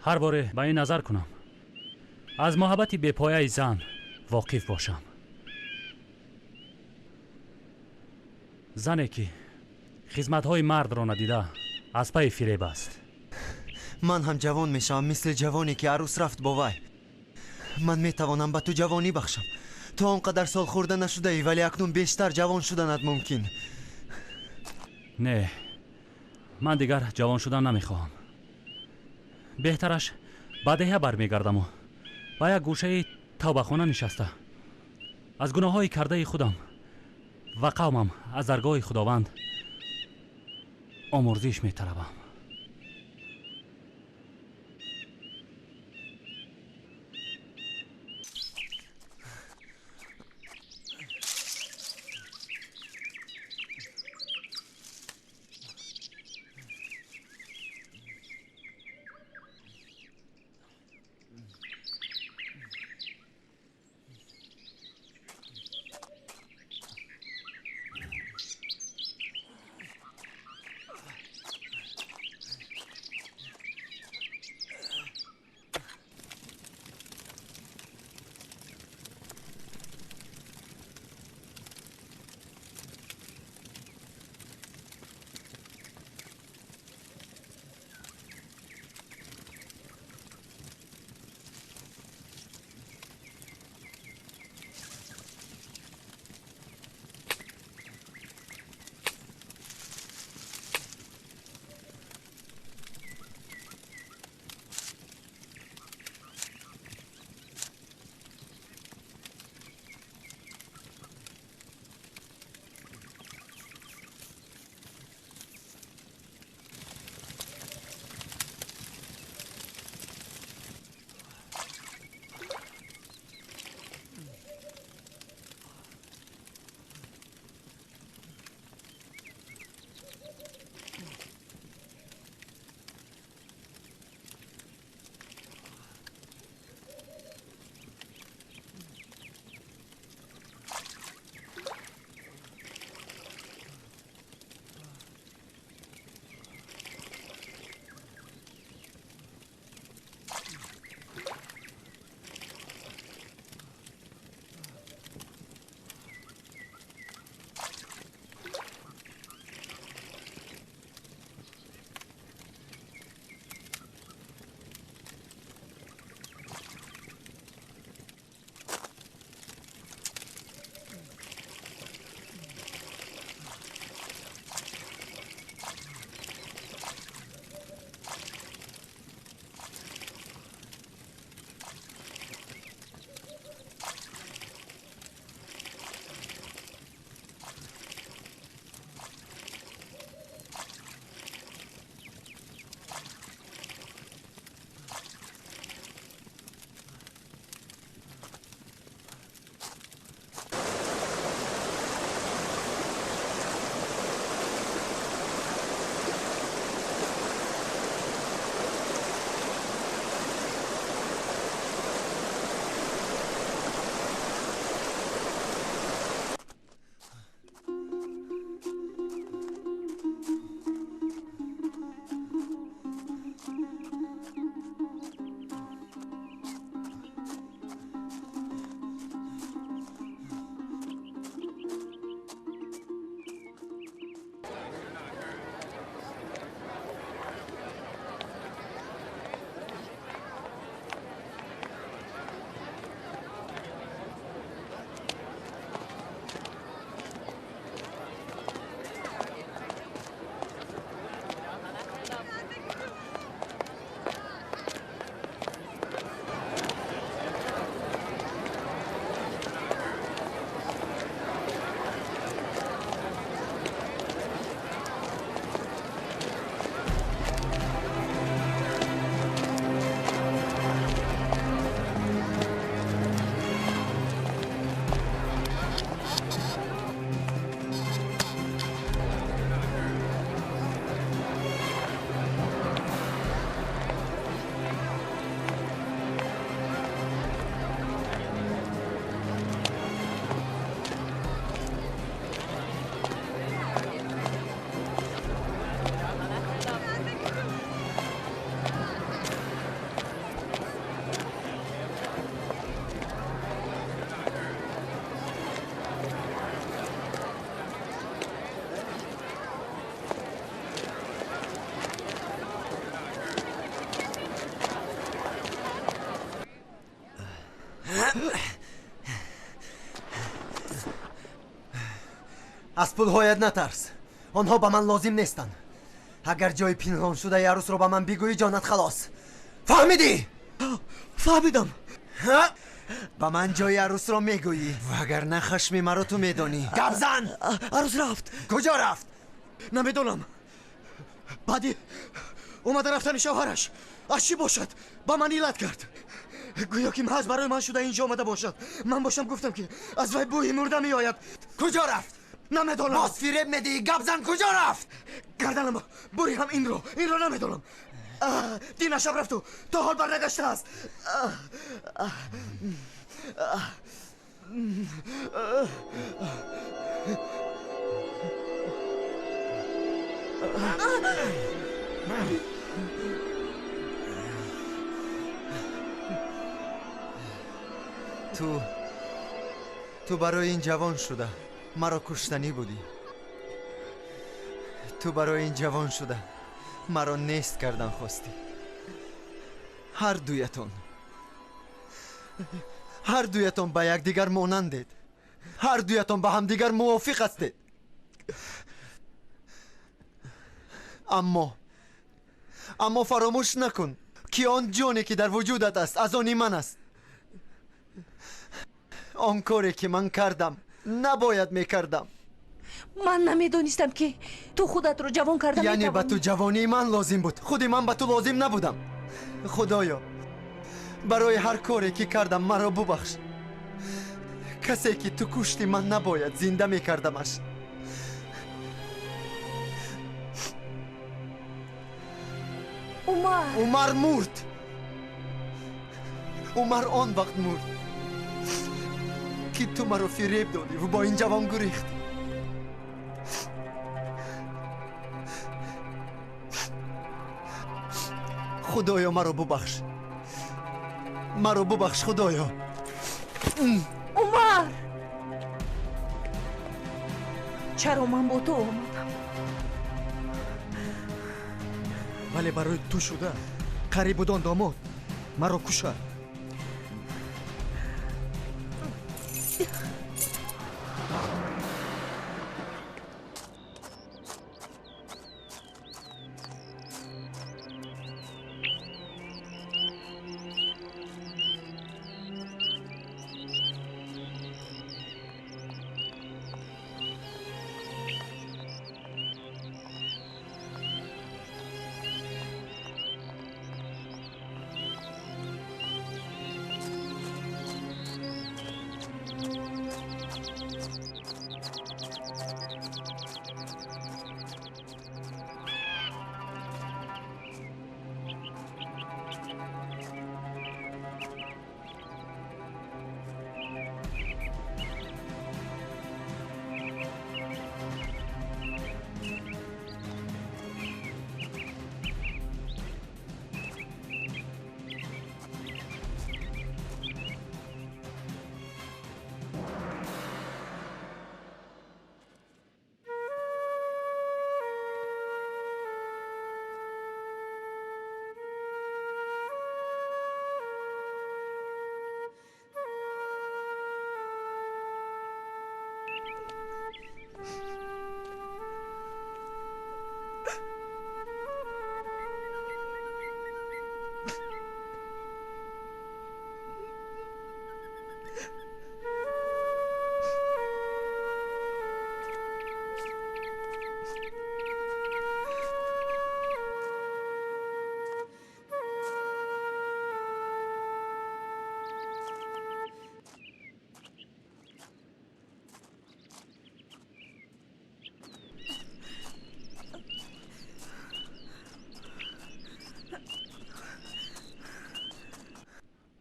ҳар боре ба ин назар кунам, аз муҳаббати бепояи зан воқиф бошам. Зане, ки хизматҳои мардро надида аз пайи фиреб аст. Ман ҳам ҷавон мешавам, мисли ҷавоне, ки арӯс рафт бо вай. Ман метавонам ба ту ҷавонӣ бахшам. Ту он қадар солхӯрда нашудаӣ, вале акнун бештар ҷавон шуданат мумкин. Не, ман дигар ҷавон шудан намехоҳам. Беҳтараш ба деҳа бармегардаму ба як гӯшаи тавбахона нишаста аз гуноҳҳои кардаи худам ва қавмам аз даргоҳи Худованд омурзиш металабам. Аз пулҳоят натарс, онҳо ба ман лозим нестанд. Агар ҷои пинҳон шудаи арӯсро ба ман бигӯӣ, ҷонат халос. Фаҳмидӣ? Фаҳмидам. Ба ман ҷои арӯсро мегӯӣ, вагарна хашми маро ту медонӣ. Гап зан! Арӯс рафт. Куҷо рафт? Намедонам. Баъди омада рафтани шавҳараш аз чӣ бошад ба ман илат кард. Гӯё ки маҳз барои ман шуда инҷо омада бошад. Ман бошам гуфтам ки аз вай бӯи мурда меояд. Куҷо рафт? Намедонам. Боз фиреб медиҳӣ. Гап зан, куҷо рафт? Гарданам бури ҳам инро намедонам. Дина шаб рафту то ҳол барнагаштааст. Ту барои ин ҷавон шуда маро куштанӣ будӣ. Ту барои ин ҷавон шуда маро нест кардан хостӣ. Ҳар дуятон ба якдигар монандед. Ҳар дуятон ба ҳамдигар мувофиқ ҳастед. Аммо фаромӯш накун ки он ҷоне ки дар вуҷудат аст аз они ман аст. Он коре ки ман кардам набояд мекардам. Ман намедонистам ки ту худатро ҷавон карда метавонӣ. Яъне ба ту ҷавонии ман лозим буд, худи ман ба ту лозим набудам. Худоё, барои ҳар коре ки кардам маро бубахш. Касе ки ту кушти ман набояд зинда мекардамаш. Умар! Умар мурд. Умар он вақт мурд ки ту маро фиреб додӣ ва бо ин ҷавон гурехтӣ. Худоё, маро бубахш. Маро бубахш, Худоё. Умар! Чаро ман бо ту омадам? Вале барои ту шуда қариб буд он домод маро кушад.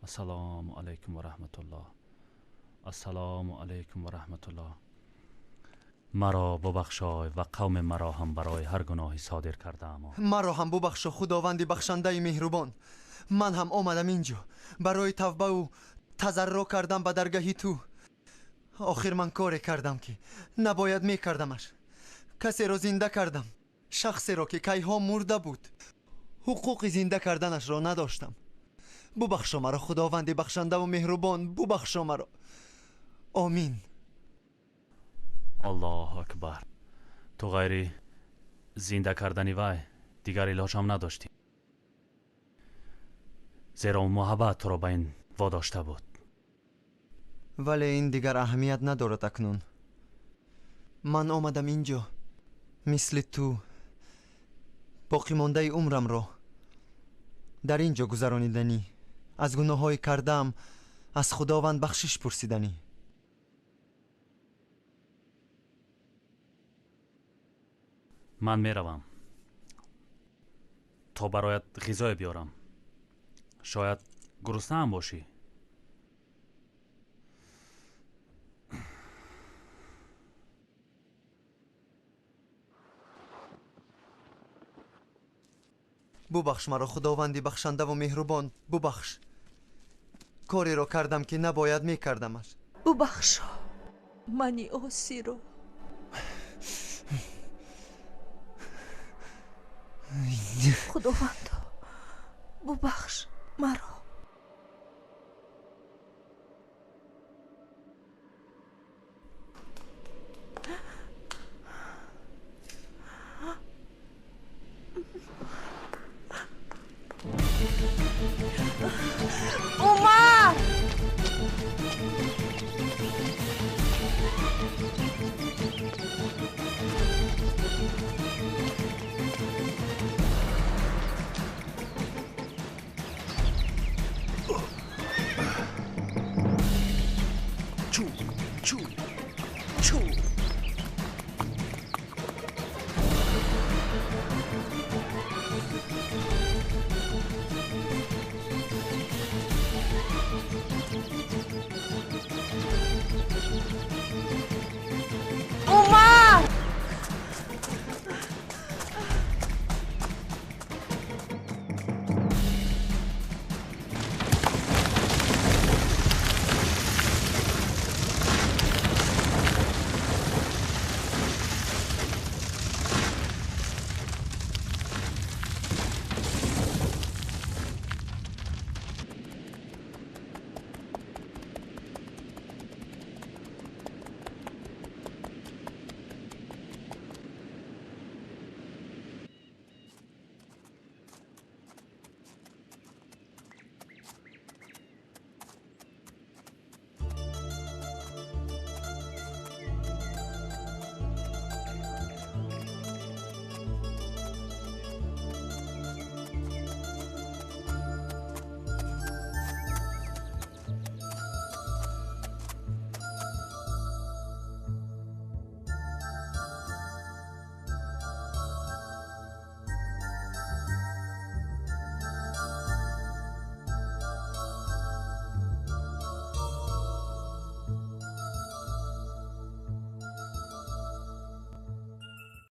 Ассалому алайкум ва раҳматуллоҳ. Ассалому алайкум ва раҳматуллоҳ. Маро бубахшой ва қавми маро ҳам барои ҳар гуноҳи содир кардаам. Маро ҳам бубахшо, Худованди бахшандаи меҳрубон. Ман ҳам омадам инҷо барои тавбаву тазарруъ кардан ба даргаҳи ту. Охир ман коре кардам ки набояд мекардамаш. Касеро зинда кардам, шахсеро ки кайҳо мурда буд. Ҳуқуқи зинда карданашро надоштам. Бубахшо маро, Худованди бахшандаву меҳрубон, бубахшо маро. Омин. Аллоҳу акбар. Ту ғайри зинда кардани вай дигар илоҷ ҳам надоштӣ, зеро муҳаббат туро ба ин водошта буд. Вале ин дигар аҳамият надорад акнун. Ман омадам инҷо мисли ту боқимондаи умрамро дар ин ҷо гузарониданӣ, аз гуноҳҳои кардаам аз Худованд бахшиш пурсиданӣ. Ман меравам то бароят ғизое биёрам. Шояд гуруснаам бошӣ. Бубахш маро, Худованди бахшандаву меҳрубон, бубахш. Кореро кардам, ки набояд мекардамаш. Бубахшо мани осиро. Худовандо, бубахш маро. Умар! Чу, чу, чу.